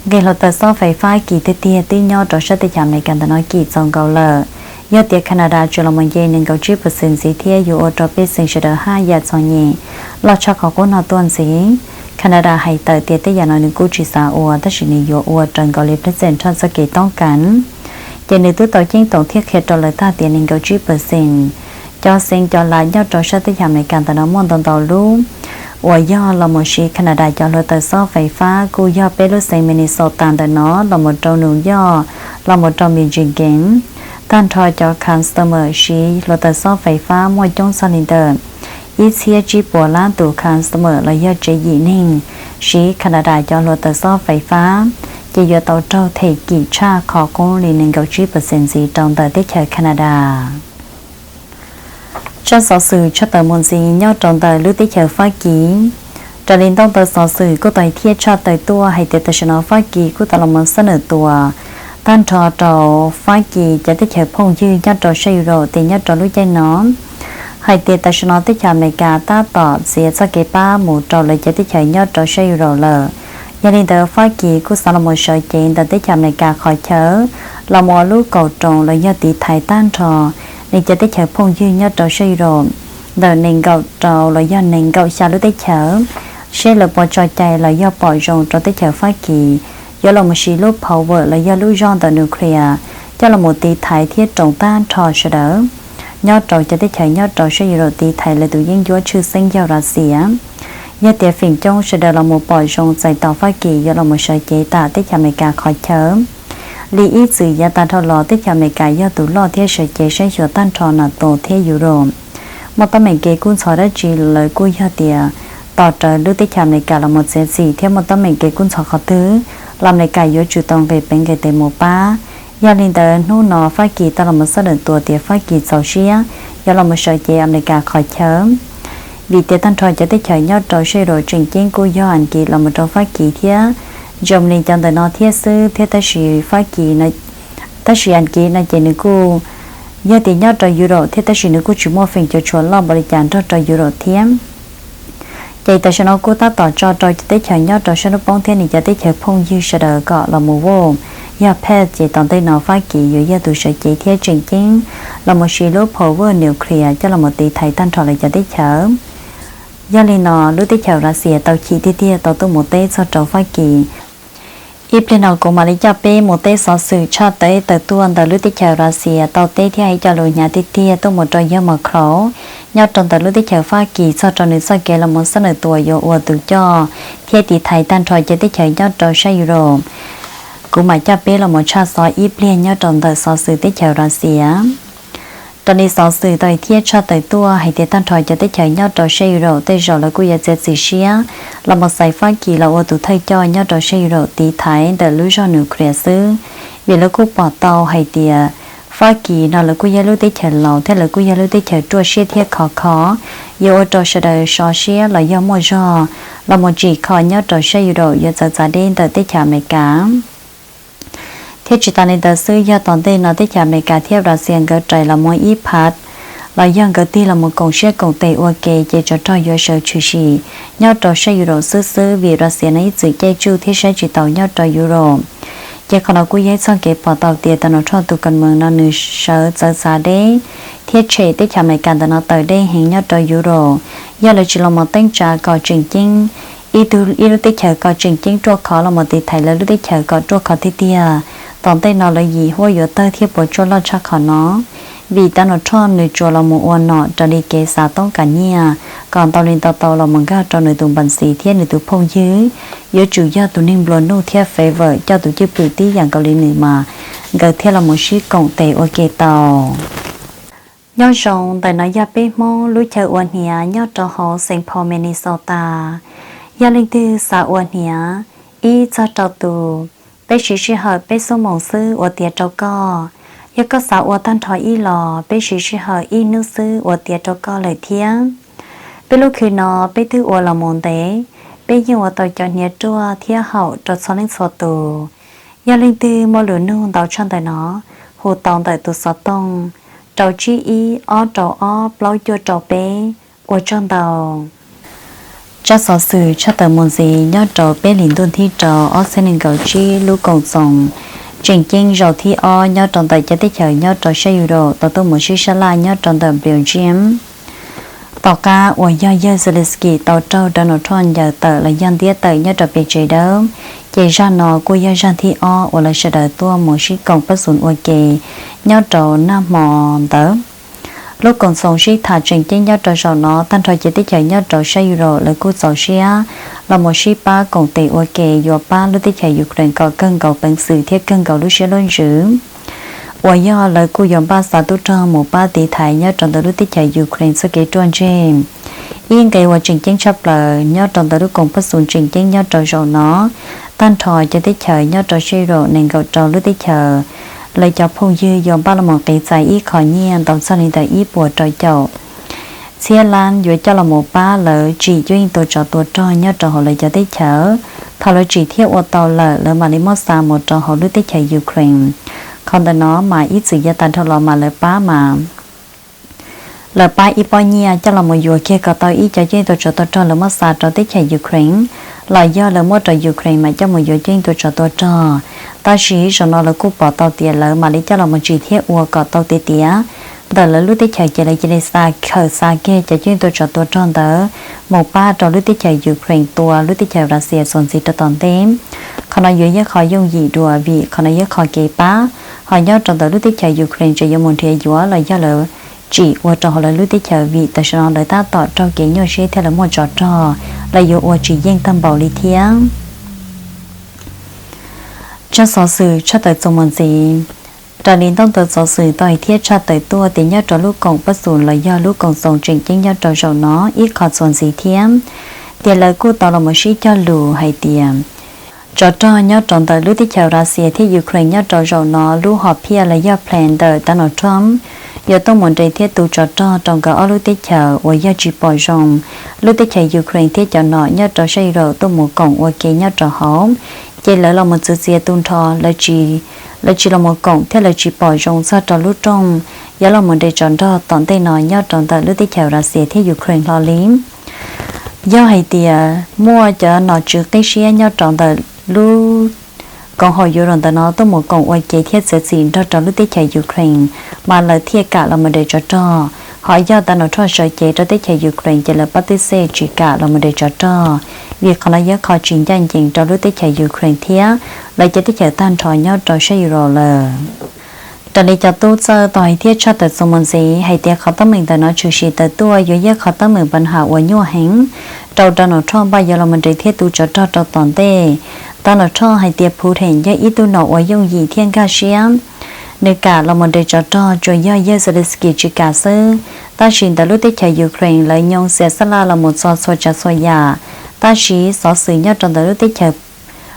Nqi hluav taws xob fais fab kis tiag tiag twb nyob rau sab teb chaws Amelikas ntawm no kis txaus nkaus lawm. Yog tias Canada tseem los mus nce nees nkaum tsib percent ntxiv thiab yuav ua rau pej xeem sawv daws haj yam txom nyem loj tshaj qhov qub no tuaj ntxiv. Canada hais tawm tias tej yam no nws kuj tsis xav ua tab sis nws yuav ua raws nkaus li president Trump txoj kev toob kas. Ces nws twb tau ceeb toom thiab qhia rau lawv tag tias nees nkaum tsib percent cov xeev cov lav nyob rau sab teb chaws Amelikas ntawm no muaj ntau ntau lub uas yog los mus siv Canada cov hluav taws xob fais fab, kuj yog peb lub xeev Minnesota ntawm no los mus rau New York, los mus rau Michigan. Tag nrho cov customer siv hluav taws xob fais fab muaj coob txog li ntawm ib txhiab tsib puas lab tus customer los yog tsev yim neeg siv Canada cov hluav taws xob fais fab, ces yuav tau raug them kim tshaj qhov qub li nees nkaum tsib percent ntxiv rau ntawm teb chaws Canada. Tsab xov xwm tshaj tawm mus ntxiv nyob rau ntawm lub teb chaws Fab Kis. Raws li ntaub ntawv xov xwm kuj tau thiab tshaj tawm tuaj hais tias tam sim no Fab Kis kuj tau los mus xab nws tua tag nrho rau Fab Kis cov teb chaws phooj ywg nyob rau sab Europe tias nyob rau lub caij no hais tias tam sim no teb chaws Amelikas tab tom txiav txoj kev pab mus rau lawv cov teb chaws nyob rau sab Europe lawm. Yog li ntawd Fab Kis kuj xav los mus sawv cev ntawm teb chaws Amelikas qhov chaw los mus ua lub kaum roos los yog tiv thaiv tag nrho nws cov teb chaws phooj ywg nyob rau sab Europe ntawm nees nkaum rau los yog nees nkaum xya lub teb chaws, seb lawv puas tso cai los yog pom zoo rau teb chaws Fab Kis yuav los mus siv lub power los yog lub zog ntawm nuclear coj los mus tiv thaiv thiab roos tag nrho sawv daws nyob rau cov teb chaws nyob rau sab Europe tiv thaiv lawv tus yeeb ncuab tshwj xeeb yog Russia. Yog tias feem coob sawv daws los mus pom zoo txais tos Fab Kis yuav los mus sawv cev tam teb chaws Amelikas qhov chaw. Li ib txwm yav tas dhau los teb chaws Amelikas yog tus loj thiab sawv cev saib xyuas tag nrho NATO thiab Europe. Muaj teeb meem kev kub ntxhov dab tsi lawv kuj yog tias tos rawv lub teb chaws Amelikas los mus txiav txim thiab muaj teeb meem kev kub ntxhov qhov twg los Amelikas yuav tsum tau nqis peev nqis tes mus pab. Yog li ntawd hnub no Fab Kis tau los mus xab nws tua tias Fab Kis txaus siab yuav los mus sawv cev Amelikas qhov chaw. Vim tias tag nrho cov teb chaws nyob rau sab Europe tseem ceeb kuj yog Askiv los mus rau Fab Kis thiab Germany cov ntawm no thiab xwb thiab. Tab sis Fab Kis, tab sis Askiv no ces nws kuj yog tias nyob rau Europe thiab tab sis nws kuj tsis muaj feem cov tshuav loj npaum li cas nrog rau Europe thiab. Ces tam sim no kuj tab tom tso rau cov teb chaws nyob rau sab hnub poob thiab nws cov teb chaws phooj ywg sawv daws kom los mus vote. Yog pass ces tom ntej no Fab Kis yuav yog tus sawv cev thiab tseem ceeb los mus siv lub power nuclear coj los mus tiv thaiv tag nrho lawv cov teb chaws. Yog li no lub teb chaws Russia tau chim tiag tiag tau tuaj mus teb txog rau Fab Kis. Ib pliag no kuv mam li coj peb mus teb xov xwm tshaj tawm tuaj ntawm lub teb chaws Russia tau teb thiab hais cov lus hnyav tiag tiag tuaj mus rau yawg Macron nyob rau ntawm lub teb chaws Fab Kis txog rau nws txoj kev los mus xab nws tua yuav ua tus coj thiab tiv thaiv tag nrho cov teb chaws nyob rau sab Europe. Kuv mam coj peb los mus tshaj xov ib pliag nyob rau ntawm xov xwm teb chaws Russia. Raws li xov xwm tau thiab tshaj tawm tuaj hais tias tag nrho cov teb chaws nyob rau sab Europe tej zaum lawv kuj yuav txiav txim siab los mus xaiv Fab Kis los ua tus thawj coj nyob rau sab Europe tiv thaiv ntawm lub zog nuclear xwb, vim lawv kuj pom tau hais tias Fab Kis no lawv kuj yog lub teb chaws laus thiab lawv kuj yog lub teb chaws ruaj siab thiab khov kho, yuav ua rau sawv daws sov siab los yog muaj zog los mus tsim kho nyob rau sab Europe yuav txawv txav deb ntawm teb chaws Amelikas. Thiab tsis tas li ntawd xwb, yog tom ntej no teb chaws Amelikas thiab Russia nkawd rais los mus ib phav los yog nkawd tig los mus koom siab koom tes ua ke ces tsov rog yuav sawv tshwm sim nyob rau sab Europe xwb xwb, vim Russia no ib txwm caij tsuj thiab saib tsis taus nyob rau Europe. Ces qhov no kuj yog ib txoj kev pom tau tias Donald Trump tus kaus mees no nws sawv txawv txav deb thiab tshem teb chaws Amelikas ntawm no tawm deb heev nyob rau Europe. Yog lawv tsis los mus teeb tsa kom tseem ceeb, ib tug ib lub teb chaws kom tseem ceeb ruaj khov los mus tiv thaiv lawv lub teb chaws kom ruaj khov tiag tiag, tom ntej no lawv yim huab yuav tawg thiab puas tsuaj loj tshaj qhov no. Vim Donald Trump nws tsuas los mus ua nom raws li kev xav toob kas nyiaj kom ntau li ntau tau los mus nkag rau nws tus npas ntxiv thiab nws tus phooj ywg yuav tsum yog tus neeg nplua nuj thiab favor coj tus cwj pwm tib yam nkaus li nws mas nkawd thiaj los mus sib koom tes ua ke tau. Nyob zoo, ntawm no yog peb Hmoob lub chaw ua hniav nyob rau hauv Saint Paul, Minnesota. Yog leej twg xav ua hniav ib txog rau tus, peb siv sij hawm peb xuab moos xwb ua tiav rau koj. Yog koj xav ua tag nrho ib los peb siv sij hawm ib hnub xwb ua tiav rau koj lawm thiab. Peb lub khw no peb twb ua los mus ntev, peb yeej ua tau cov hniav ruaj thiab haum rau txhua leej txhua tus. Yog leej twg muaj lus nug ntau tshaj ntawm no, hu tau ntawm tus xov tooj rau tsib ib ob rau ob plaub cuaj rau peb. Ua tsaug ntau. Tsab xov xwm tshaj tawm mus ntxiv nyob rau peb hlis ntuj thib rau ob txhiab nees nkaum tsib, lub koom txoos tseem ceeb zaum thib ob nyob rau ntawm cov teb chaws nyob rau sab Europe tau tuaj mus sib sab laj nyob rau ntawm Belgium. Tom qab uas yog yawg Zelensky tau raug Donald Trump ncaws tawm los yog ntiab tawm nyob rau pem tsev dawb, ces zaj no kuj yog zaj thib ob uas lawv sawv daws tuaj mus sib koom pab xum ua ke nyob rau nag hmo ntawd. Lub koom txoos sib tham tseem ceeb nyob rau zaum no, tag nrho cov teb chaws nyob rau sab Europe lawv kuj txaus siab los mus sib pab koom tes ua ke yuav pab lub teb chaws Ukraine kom kawg nkaus peev xwm thiab kawg nkaus lub siab lub ntsws, uas yog lawv kuj yuav npaj xa tub rog mus pab tiv thaiv nyob rau ntawm lub teb chaws Ukraine txoj kev ruaj ntseg. Ib nqe uas tseem ceeb tshaj plaws nyob rau ntawm lub koom pab xum tseem ceeb nyob rau zaum no, tag nrho cov teb chaws nyob rau sab Europe nees nkaum rau lub teb chaws, lawv cov phooj ywg yuav npaj los mus qiv txais ib qho nyiaj ntau txog li ntawm ib puas rau caum txhiab lab yuav coj los mus pab lawv tsim cuab yeej tua tsov tua rog nyob rau hauv lawv cov teb chaws. Thaum lawv tsim thiab ua tau lawm, lawv mam li muab xa mus rau hauv lub teb chaws Ukraine. Qhov ntawm no mas ib txwm yav tas dhau los mas lawv pab mas lawv pab ib pob nyiaj coj los mus yuav kiag kom tau ib cov cuab yeej tua tsov tua rog lawv muab xa rau teb chaws Ukraine, los yog lawv muab rau Ukraine mas coj mus yuav cuab yeej tua tsov tua rog. Tab sis zaum no lawv kuj pom tau tias lawv mam li coj los mus tsim thiab ua kom tau tiav tiav ntawm lawv lub teb chaws ces lawv cia li xa khawm xa kiag cov cuab yeej tua tsov tua rog ntawd mus pab rau lub teb chaws Ukraine tua lub teb chaws Russia txuas ntxiv rau tom ntej. Qhov no yuav yog qhov yooj yim dua vim qhov no yog qhov kev pab, ho nyob rau ntawm lub teb chaws Ukraine tseem yuav mus nrhiav yuav los yog lawv tsim ua rau hauv lawv lub teb chaws vim tam sim no lawv tab tom raug kev nyuaj siab thiab lawv muaj tsov rog, lawv yuav ua tsis yeej tag npaum li thiab. Tsab xov xwm tshaj tawm txuas mus ntxiv. Raws li ntaub ntawv xov xwm tau hais thiab tshaj tawm tuaj tias nyob rau lub koom pab xum los yog lub koom txoos tseem ceeb nyob rau zaum no, ib qho txuas ntxiv thiab, tias lawv kuj tau los mus sib cog lus hais tias tsov rog nyob rau ntawm lub teb chaws Russia thiab Ukraine nyob rau zaum no lub hom phiaj los yog plan ntawm Donald Trump yuav tuaj mus nres thiab tu tsov rog rau nkawd ob lub teb chaws uas yog tsis pom zoo lub teb chaws Ukraine thiab cov nom nyob rau sab Europe tuaj mus koom ua ke nyob rau hauv. ces lawv los mus txwv txiav tu nrho, lawv tsis los mus koom thiab lawv tsis pom zoo txog rau lub rooj yuav los mus nres tsov rog tom ntej no nyob rau ntawm lub teb chaws Russia thiab Ukraine hlo li. Yog hais tias muaj cov nom tswv qib siab nyob rau ntawm lub koom haum Europe ntawm no tuaj mus koom ua ke thiab txiav txim nrog rau lub teb chaws Ukraine, mas lawv thiaj kam los mus nres tsov rog. Ho yog Donald Trump sawv cev rau teb chaws Ukraine ces lawv pab tib xej tsis kam los mus nres tsov rog, vim qhov no yog qhov tsis ncaj ncees rau lub teb chaws Ukraine thiab lawv cov teb chaws tag nrho nyob rau sab Europe lawm. Raws li cov tub txawj tau hais thiab tshaj tawm txuas mus ntxiv hais tias qhov teeb meem ntawm no tshwm sim tawm tuaj yuav yog qhov teeb meem pab ham uas nyuaj heev rau Donald Trump npaj yuav los mus nres thiab tu tsov rog rau tom ntej. Donald Trump hais tias Putin yog ib tug nom uas yooj yim thiab nkag siab, nws kam los mus nres tsov rog, tsuas yog yawg Zelensky tsis kam xwb. Tab sis ntawm lub teb chaws Ukraine lawv nyoo xiam xab laj los mus txog txhua tsav txhua yam, tab sis xov xwm nyob rau ntawm lub teb chaws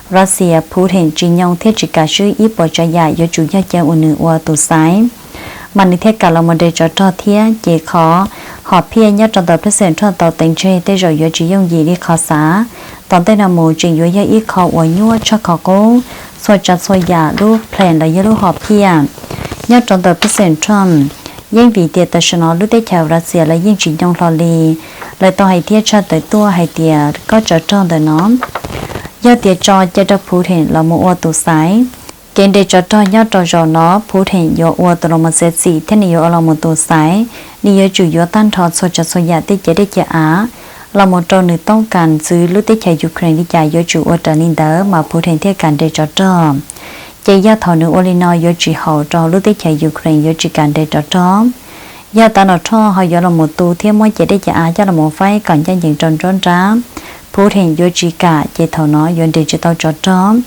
Russia, Putin tsis nyoo thiab tsis kam swb ib puas tsav yam, yuav tsum yog cov uas nws ua tus xaiv, mas nws thiaj kam los mus nres tsov rog thiab. Ces qhov hom phiaj nyob rau ntawm President Trump tau teev tseg tej zaum yuav tsis yooj yim li qhov xav. Tom ntej no mus tseem yuav yog ib qho uas nyuaj tshaj qhov qub, txhua tsav txhua yam, lub plan los yog lub hom phiaj nyob rau ntawm President Trump, yeej vim tias tam sim no lub teb chaws Russia lawv yeej tsis nyoo hlo li. Lawv tau hais thiab tshaj tawm tuaj hais tias kob tsov rog ntawm no yog tias tso cai rau Putin los mus ua tus xaiv, kev nres tsov rog nyob rau zaum no Putin yuav ua tus los mus txiav txim thiab nws yuav ua los mus tus xaiv. Nws yuav tsum yuav tag nrho txhua tsav txhua yam tej ciam dej ciam av los mus rau nws toob kas txwv lub teb chaws Ukraine li cas yuav tsum ua raws li ntawd mas Putin thiaj kam nres tsov rog. Ces yog thaum nws ua li no yuav tsis haum rau lub teb chaws Ukraine, yuav tsis kam nres tsov rog. Yog Donald Trump ho yuav los mus tu thiab muab ciam dej ciam av coj los mus faib kom ncaj ncees rau nruab nrab, Putin yuav tsis kam, ces thaum no yuav nres tsis tau tsov rog.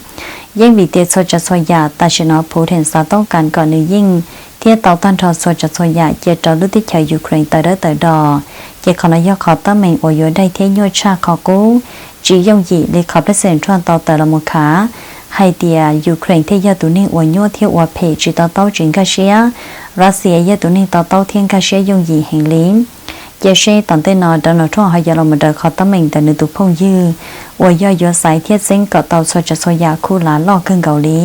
Yeej vim tias txhua tsav txhua yam tam sim no Putin xav toob kas kom nws yeej thiab tau tag nrho txhua tsav txhua yam cia rau lub teb chaws Ukraine tawm dawb tawm do. Ces qhov no yog qhov teeb meem uas yuav daig thiab nyuaj tshaj qhov qub, tsis yooj yim li qhov President Trump tau tawm los mus khav hais tias Ukraine thiaj yog tus neeg uas nyuaj thiab ua phem, tsis to taub, tsis nkag siab. Russia yog tus neeg to taub thiab nkag siab yooj yim heev li. Cia seb tom ntej no Donald Trump ho yuav los mus raws qhov teeb meem ntawm nws tus phooj ywg uas yog yuav xaiv thiab txeeb kom tau txhua tsav txhua yam khuj lav loj kawg nkaus li.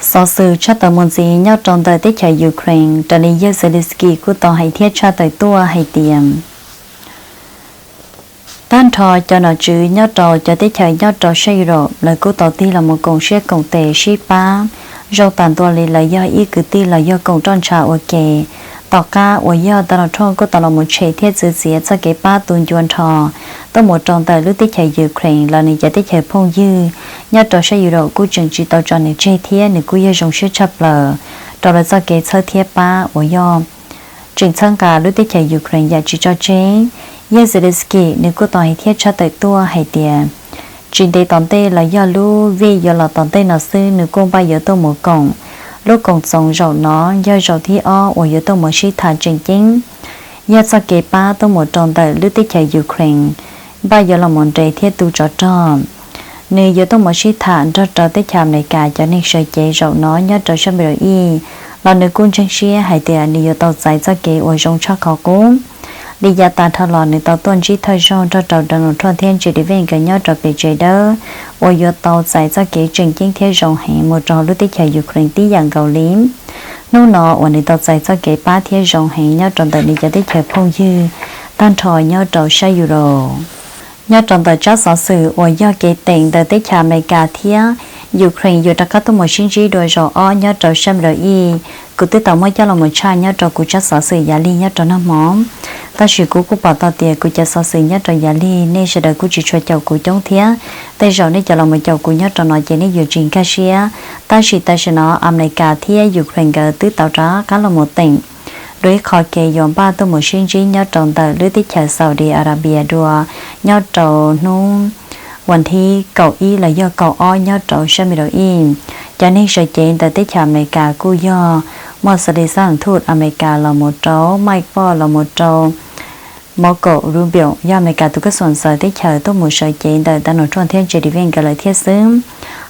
Xov xwm tshaj tawm mus ntxiv nyob rau ntawm teb chaws Ukraine, raws li yawg Zelensky kuj tau hais thiab tshaj tawm tuaj hais tias tag nrho cov nom tswv nyob rau cov teb chaws nyob rau sab Europe lawv kuj tau tig los mus koom siab koom tes sib pab zoo tas ntua li lawv yog ib kwv tij los yog koom roj ntsha ua ke. Tom qab uas yog Donald Trump kuj tau los mus tshem thiab txwv txiav txoj kev pab tu ncua nrho tuaj mus rau ntawm lub teb chaws Ukraine los nws cov teb chaws phooj ywg nyob rau sab Europe kuj tseem tsis tau tso nws tseg thiab nws kuj yog zoo siab tshaj plaws rau lawv txoj kev txhawb thiab pab uas yog tseem txhawb nqa lub teb chaws Ukraine yam tsis tso tseg. Yawg Zelensky nws kuj tau hais thiab tshaj tawm tuaj hais tias tsis ntev tom ntej los yog lub vij yuav los tom ntej no xwb nws kuj npaj yuav tuaj mus koom. Lub koom txoos zaum no yog zaum thib ob uas yuav tuaj mus sib tham tseem ceeb, yog txoj kev pab tuaj mus rau ntawm lub teb chaws Ukraine npaj yuav los mus nres thiab tu tsov rog. Nws yuav tuaj mus sib tham nrog rau teb chaws Amelikas cov neeg sawv cev zaum no nyob rau sab Middle East los nws kuj ntseeg siab hais tias nws yuav tau txais txoj kev uas zoo tshaj qhov qub. Li yav tas nrho los nws tau tuaj ntsib thawj zaug nrog rau Donald Trump thiab J D Vance nkawd nyob rau pem tsev dawb uas yuav tau txais txoj kev tseem ceeb thiab zoo heev mus rau lub teb chaws Ukraine tib yam nkaus li. Hnub no uas nws tau txais txoj kev pab thiab zoo heev nyob rau ntawm nws cov teb chaws phooj ywg tag nrho nyob rau sab Europe. Nyob rau ntawm tsab xov xwm uas yog kev teem ntawm teb chaws Amelikas thiab Ukraine yuav rov qab tuaj mus sib ntsib dua zaum ob nyob rau sab Middle East, kuv twb tau muab coj los mus tshaj nyob rau kuv tsab xov xwm yav lig nyob rau nag hmo. Tab sis kuv kuj pom tau tias kuv cov xov xwm nyob rau yav lig nej sawv daws kuj tsis tshua caum kuv coob thiab. Tej zaum nej cov los mus caum kuv nyob rau no ces nej yuav tsis nkag siab. Tab sis tam sim no Amelikas thiab Ukraine nkawd twb tau rov qab los mus teem dua ib qho kev yuav npaj tuaj mus sib ntsib nyob rau ntawm lub teb chaws Saudi Arabia dua nyob rau hnub vas thib kaum ib los yog kaum ob nyob rau sab Middle East. Cov neeg sawv cev ntawm teb chaws Amelikas kuj yog muaj xas li xab thum Amelikas los mus rau Mike Pence los mus rau Marco Rubio yog Amelikas tus kab xus ntxawv teb chaws tuaj mus sawv cev ntawm Donald Trump thiab J D Vance nkawd lawm thiab xwb.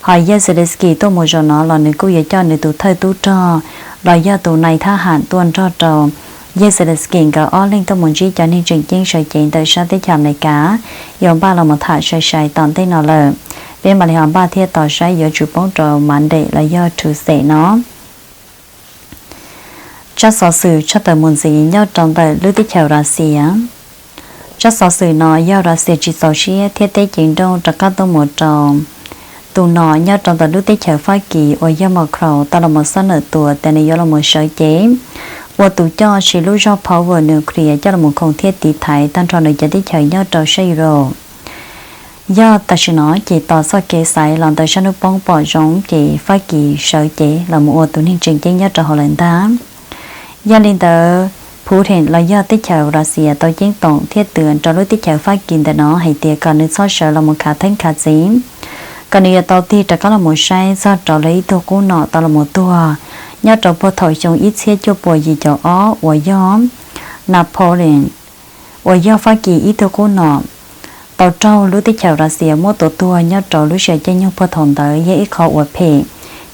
Ho yawg Zelensky tuaj mus zaum no los nws kuj yuav coj nws tus thawj tub rog los yog tus nai thab ham tuaj nrog rau yawg Zelensky nkawd ob leeg tuaj mus ntsib cov neeg tseem ceeb sawv cev ntawm sab teb chaws Amelikas yuav npaj los mus tham sai sai tom ntej no lawm. Peb mam li ho npaj thiab tos saib yuav tsum poob rau Monday los yog Tuesday no. Tsab xov xwm tshaj tawm mus ntxiv nyob rau ntawm lub teb chaws Russia. Tsab xov xwm no yog Russia tsis txaus siab thiab teb ceev nrooj rov qab tuaj mus rau tus nom nyob rau ntawm lub teb chaws Fab Kis uas yog Macron tau los mus xab nawm tua tias nws yuav los mus sawv cev ua tus coj siv lub zog power nuclear coj los mus khoom thiab tiv thaiv tag nrho nws cov teb chaws nyob rau sab Europe. Yog tam sim no ces tos txoj kev xaiv los ntawm sab hnub poob pom zoo ces Fab Kis sawv cev los mus ua tus neeg tseem ceeb nyob rau hauv lawm ntag. Yog li ntawd, Putin los yog teb chaws Russia tau ceeb toom thiab twv rau lub teb chaws Fab Kis ntawm no hais tias kom nws txhob sawv los mus khav theeb khav txiv, kom nws yuav tau tig rov qab los mus saib txog rau lawv ib tug qub nom tau los mus tuag nyob rau puag thaum xyoo ib txhiab cuaj puas yim caum ob uas yog Napoleon uas yog Fab Kis ib tug qub nom tau raug lub teb chaws Russia muab tua tuag nyob rau lub sij hawm caij nyoog puag thaum ntawd yog ib qho uas phem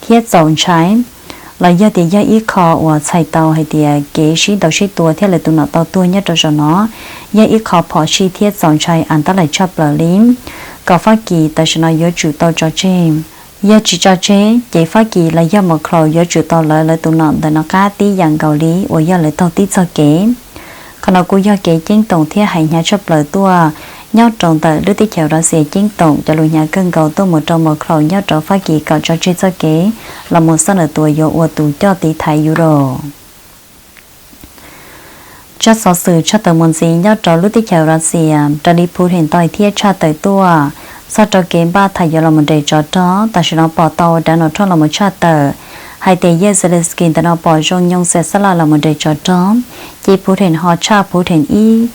thiab txaus ntshai, los yog tias yog ib qho uas txhais tau hais tias kev sib ntaus sib tua thiab lawv tus nom tau tuag nyob rau zaum no yog ib qho phom sij thiab txaus ntshai av tab laim tshaj plaws li, kom Fab Kis tam sim no yuav tsum tau tso tseg. Yog tsis tso tseg ces Fab Kis los yog Macron yuav tsum tau lawv lawv tus nom ntawm no qab tib yam nkaus li uas yog lawv taug tib txoj kev. Qhov no kuj yog kev ceeb toom thiab hais hnyav tshaj plaws tuaj nyob rau ntawm lub teb chaws Russia ceeb toom cov lus hnyav kawg nkaus tuaj mus rau Macron nyob rau Fab Kis kom tso tseg txoj kev los mus xab nawm tua yuav ua tus coj tiv thaiv Europe. Tsab xov xwm tshaj tawm mus ntxiv nyob rau lub teb chaws Russia raws li Putin tau hais thiab tshaj tawm tuaj txog rau kev npaj tham yuav los mus nres tsov rog, tam sim no pom tau Donald Trump los mus tshaj tawm hais tias yawg Zelensky ntawm no pom zoo nyoo xav xab laj los mus nres tsov rog, ces Putin ho tshaj Putin ib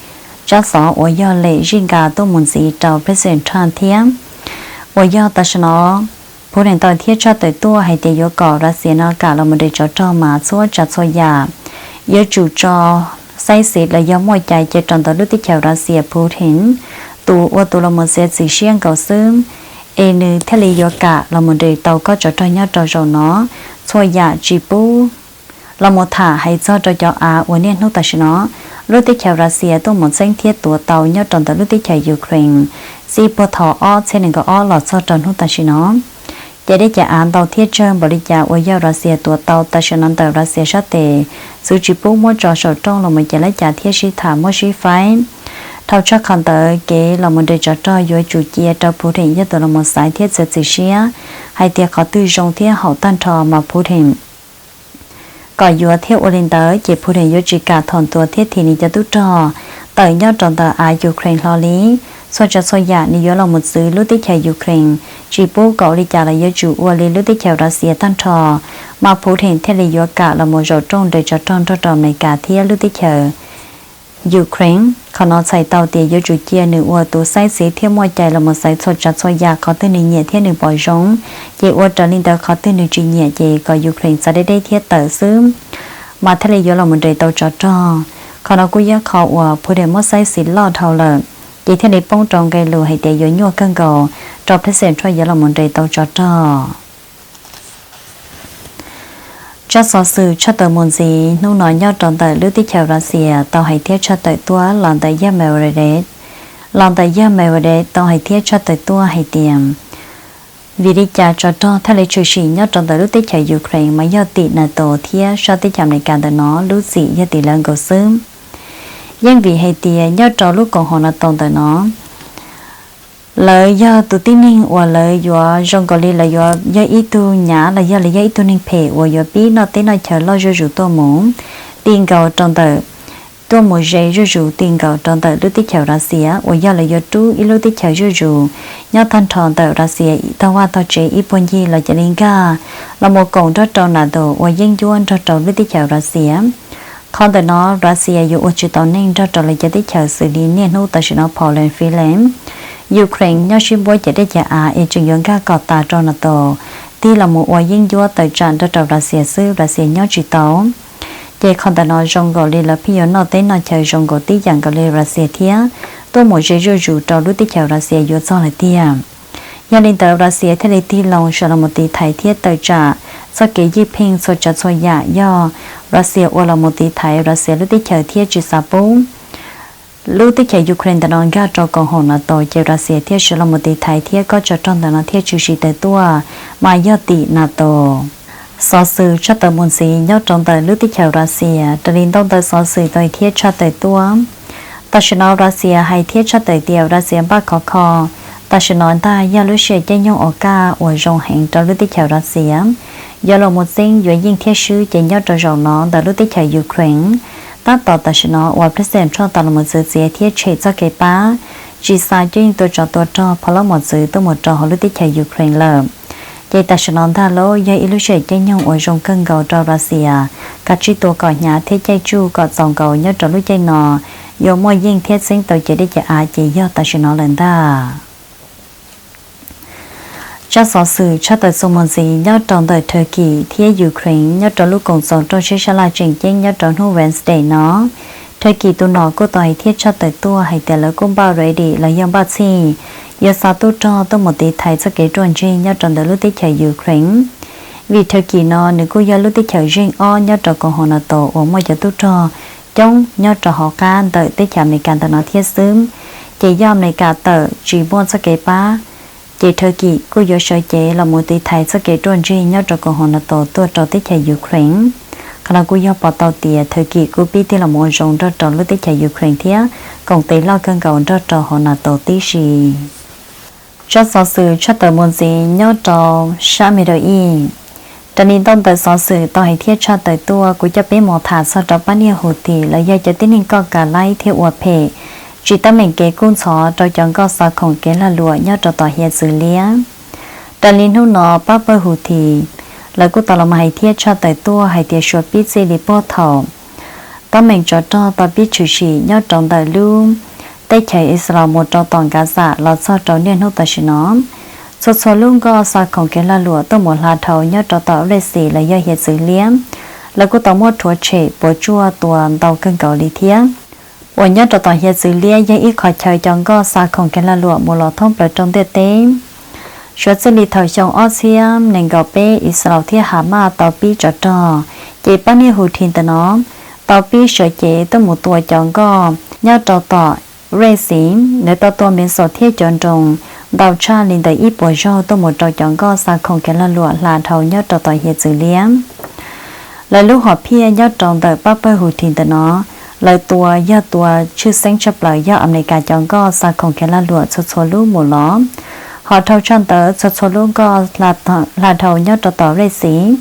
tsab xov uas yog lem zij nkas tuaj mus ntxiv rau President Trump thiab, uas yog tam sim no Putin tau thiab tshaj tawm tuaj hais tias yuav kom Russia no kam los mus nres tsov rog mas txhua tsav txhua yam yuav tsum tso saib xis los yog muaj cai cia rau ntawm lub teb chaws Russia Putin tus ua tus los mus txiav txim siab nkaus xwb, es nws thiaj li yuav kam los mus nres tau kob tsov rog nyob rau zaum no. Txhua yam tsis pub los mus tham hais txog rau cov av uas niaj hnub tam sim no lub teb chaws Russia tuaj mus txeeb thiab tuav tau nyob rau ntawm lub teb chaws Ukraine txij puag thaum ob txhiab nees nkaum ob los txog rau hnub tam sim no. Ces dej ces av ntau thiab tsawg npaum li cas uas yog Russia tuav tau tam sim no ntawm Russia sab tes, txwv tsis pub muab tso saum rooj los mus ces lab cas thiab sib tham muab sib faib. Dhau tshaj qhov ntawd kev los mus nres tsov rog yuav tsum cia rau Putin yog tus los mus xaiv thiab txiav txim siab hais tias qhov twg zoo thiab haum tag nrho mas Putin kom yuav thiab ua li ntawd ces Putin yuav tsis kam thaum ntuas thiab thim nws cov tub rog tawm nyob rau ntawm av Ukraine hlo li. Txhua tsav txhua yam nws yuav los mus txwv lub teb chaws Ukraine, tsis pub kom ua li cas los yuav tsum ua li lub teb chaws Russia tag nrho, mas Putin thiaj li yuav kam los mus zaum rooj nres tsov rog nrog rau Amelikas thiab lub teb chaws Ukraine. Qhov no txhais tau tias yuav tsum cia nws ua tus saib xis thiab muaj cai los mus xaiv txhua tsav txhua yam qhov twg nws nyiam thiab nws pom zoo, ces ua raws li ntawd qhov twg nws tsis nyiam ces kom Ukraine txav deb deb thiab tawm xwb, mas thiaj li yuav los mus nres tau tsov rog. Qhov no kuj yog qhov uas Putin muab saib xis loj dhau lawm, ces thiaj li poob rau nqe lus hais tias yuav nyuaj kawg nkaus rau President Trump yuav los mus nres tau tsov rog. Tsab xov xwm tshaj tawm mus ntxiv hnub no nyob rau ntawm lub teb chaws Russia tau hais thiab tshaj tawm tuaj los ntawm yawg Medvedev. Los ntawm yawg Medvedev tau hais thiab tshaj tawm tuaj hais tias vim li cas tsov rog thiaj li tshwm sim nyob rau ntawm lub teb chaws Ukraine mas yog tim NATO thiab sab teb chaws Amelikas ntawm no lub txim yog tim lawv nkaus xwb. Yeej vim hais tias nyob rau lub koom haum NATO ntawm no lawv yog tus tib neeg uas lawv yuav zoo nkaus li lawv yuav yog ib tug nyav los yog lawv yog ib tug neeg phem uas yuav pib noj teb noj chaw loj zuj zus tuaj mus ti nkaus rau ntawm tuaj mus ze zuj zus ti nkaus rau ntawm lub teb chaws Russia uas yog lawv yuav rub ib lub teb chaws zuj zus nyob tag nrho ntawm Russia tog vaj tog tsev ib puag ncig los cia li nkag los mus koom nrog rau NATO ua yeeb ncuab nrog rau lub teb chaws Russia. Qhov ntawm no Russia yuav ua tsis tau neej nrog rau lawv cov teb chaws xws li niaj hnub tam sim no Poland, Finland, Ukraine nyob sib npuab ces dej ces av es tseem yuav nkag kom tas rau NATO tig los mus ua yeeb ncuab tawm tsam nrog rau Russia xwb, Russia nyob tsis tau. Ces qhov ntawm no zoo nkaus li lawv pheej yuav noj teb noj chaw zoo nkaus tib yam nkaus li Russia thiab tuaj mus ze zuj zus rau lub teb chaws Russia yuav txog lawm tiag. Yog li ntawd Russia thiaj li tig loo sawv los mus tiv thaiv thiab tawm tsam txoj kev ywj pheej txhua tsav txhua yam yog Russia ua los mus tiv thaiv Russia lub teb chaws thiab tsis xav pub Lub teb chaws Ukraine ntawm no nkag rau koom haum NATO ces Russia thiaj sawv los mus tiv thaiv thiab kob tsov rog ntawm no thiaj tshwm sim tawm tuaj mas yog tim NATO. Xov xwm tshaj tawm mus ntxiv nyob rau ntawm lub teb chaws Russia, raws li ntaub ntawv xov xwm tau hais thiab tshaj tawm tuaj, tam sim no Russia hais thiab tshaj tawm tias Russia npaj khov kho. Tam sim no ntag yog lub sij hawm caij nyoog uas kaj uas zoo heev rau lub teb chaws Russia yuav los mus txeeb yuav yeej thiab swb ces nyob rau zaum no ntawm lub teb chaws Ukraine. Tab tom tam sim no uas President Trump tau los mus txwv txiav thiab tshem txoj kev pab tsis xa cuab yeej tua tsov tua rog phau lab mos txwv tuaj mus rau hauv lub teb chaws Ukraine lawm, ces tam sim no ntag lauj yog ib lub sij hawm caij nyoog uas zoo kawg nkaus rau Russia kav tsij tua kom hnyav thiab caij tsuj kom txaus nkaus nyob rau lub caij no yuav muaj yeej thiab txeeb tau cev dej cev av ces yog tam sim no lawm ntag. Tsab xov xwm tshaj tawm txuas mus ntxiv nyob rau ntawm Turkey thiab Ukraine nyob rau lub koom txoos rau siab sab laj tseem ceeb nyob rau hnub Wednesday no. Turkey tus nom kuj tau hais thiab tshaj tawm tuaj hais tias lawv kuj npaj ready los yog npaj txhij yuav xa tub rog tuaj mus tiv thaiv txoj kev ruaj ntseg nyob rau ntawm lub teb chaws Ukraine. Vim Turkey no nws kuj yog lub teb chaws zeej ob nyob rau koom haum NATO uas muaj cov tub rog coob nyob rau hauv qab ntawm teb chaws Amelikas ntawm no thiab xwb, ces yog Amelikas tawm tsis muaj txoj kev pab, ces Turkey kuj yuav sawv cev los mus tiv thaiv txoj kev ruaj ntseg nyob rau koom haum NATO tuaj rau teb chaws Ukraine. Qhov no kuj yog pom tau tias Turkey kuj pib tig los mus ua zoo nrog rau lub teb chaws Ukraine thiab koom tes loj kawg nkaus nrog rau hauv NATO tib si. Tsab xov xwm tshaj tawm mus ntxiv nyob rau sab Middle East, raws li ntaub ntawv xov xwm tau hais thiab tshaj tawm tuaj, kuv coj peb mus tham txog rau pab niag Houthi los yog cov tib neeg koj kav laib thiab ua phem tsis teeb meem kev kub ntxhov rau cov nkoj xa khoom kev lag luam nyob rau tom hiav txwv liab. Raws li hnub no pab pawg Houthi lawv kuj tau los mus hais thiab tshaj tawm tuaj hais tias suav pib txij li puag thaum teeb meem tsov rog tau pib tshwm sim nyob rau ntawm lub teb chaws Israel mus rau tom Gaza los txog rau niaj hnub tam sim no, txhua txhua lub nkoj xa khoom kev lag luam tuaj mus hla dhau nyob rau tom Red Sea los yog hiav txwv liab, lawv kuj tau muab rhuav tshem puas tsuaj tua ntau kawg nkaus li thiab. Uas nyob rau tom hiav txwv liab yog ib qhov chaw cov nkoj xa khoom kev lag luam mus los thoob plaws rau ntiaj teb. Suav txij li thaum xyoo ob txhiab nees nkaum peb Israel thiab Hamas tau pib tsov rog, ces pab niag Houthi ntawm no tau pib sawv cev tuaj mus tua cov nkoj nyob rau tom Red Sea. Lawv tau tua missile thiab cov drone ntau tshaj li ntawm ib puas zaug tuaj mus rau cov nkoj xa khoom kev lag luam hla dhau nyob rau tom hiav txwv liab. Lawv lub hom phiaj nyob rau ntawm pab pawg Houthi ntawm no, lawv tua yog tua tshwj xeeb tshaj plaws yog Amelikas cov nkoj xa khoom kev lag luam txhua txhua lub mus los. Ho dhau tshaj ntawd txhua txhua lub nkoj hla dhau nyob rau tom Red Sea,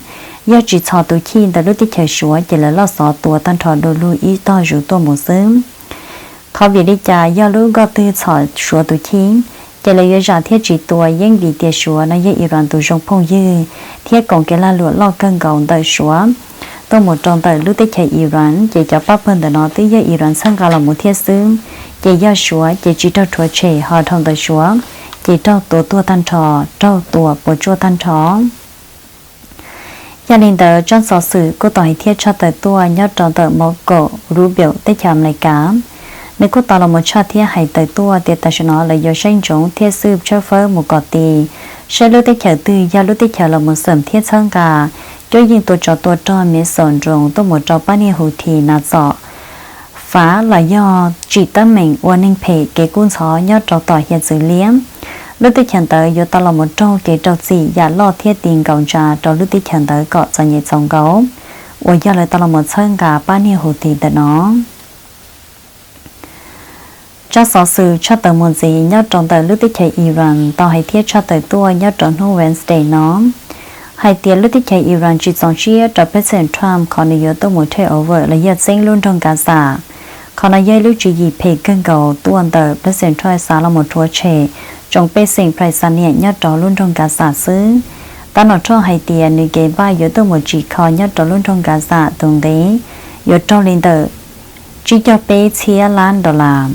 yog tsis txhos tus chij ntawm lub teb chaws Suav ces lawv loj xov tua tag nrho du lug ib tog zus tuaj mus xwb. Qhov vim li cas yog lub nkoj twg txhos Suav tus chij, ces lawv yuav zam thiab tsis tua yeeb vim tias Suav no yog Iran tus zoo phooj ywg thiab koom kev lag luam loj kawg nkaus ntawm Suav tuaj mus rau ntawm lub teb chaws Iran, ces cov pab pawg ntawm no twb yog Iran txhawb nqa los mus thiab xwb, ces yog Suav ces tsis raug rhuav tshem, ho dhau ntawm Suav ces raug tua tuag tag nrho, raug tua puas tsuaj tag nrho. Yog li ntawd tsab xov xwm kuj tau hais thiab tshaj tawm tuaj nyob rau ntawm Marco Rubio teb chaws Amelikas, nws kuj tau los mus tshaj thiab hais tawm tuaj tias tam sim no lawv yuav saib ntsoov thiab xwb tshawb fawb mus kom ti, saib lub teb chaws twg yog lub teb chaws los mus xeem thiab txhawb nqa cuab yeej tua tsov tua rog missile drone tuaj mus rau pab niag Houthi na txom fav los yog tsim teeb meem ua neeg phem kev kub ntxhov nyob rau tom hiav txwv liab. Lub teb chaws ntawd yuav tau los mus raug kev rau txim yam loj thiab ti nkaus ntsa rau lub teb chaws ntawd kom txom nyem txaus nkaus, uas yog lawv tau los mus txhawb nqa pab niag Houthi ntawm no. Tsab xov xwm tshaj tawm mus ntxiv nyob rau ntawm lub teb chaws Iran tau hais thiab tshaj tawm tuaj nyob rau hnub Wednesday no hais tias lub teb chaws Iran tsis txaus siab rau President Trump qhov nws yuav tuaj mus take over los yog txeeb lub nroog Gaza. Qhov no yog ib lub tswv yim phem kawg nkaus tuaj ntawm President Trump xav los mus rhuav tshem tsoom pej xeem Palestinian nyob rau lub nroog Gaza xwb. Tab nom Trump hais tias nws kev npaj yuav tuaj mus tsim kho nyob rau lub nroog Gaza tus nqi yuav raug li ntawm tsib caug peb txhiab lab dollar.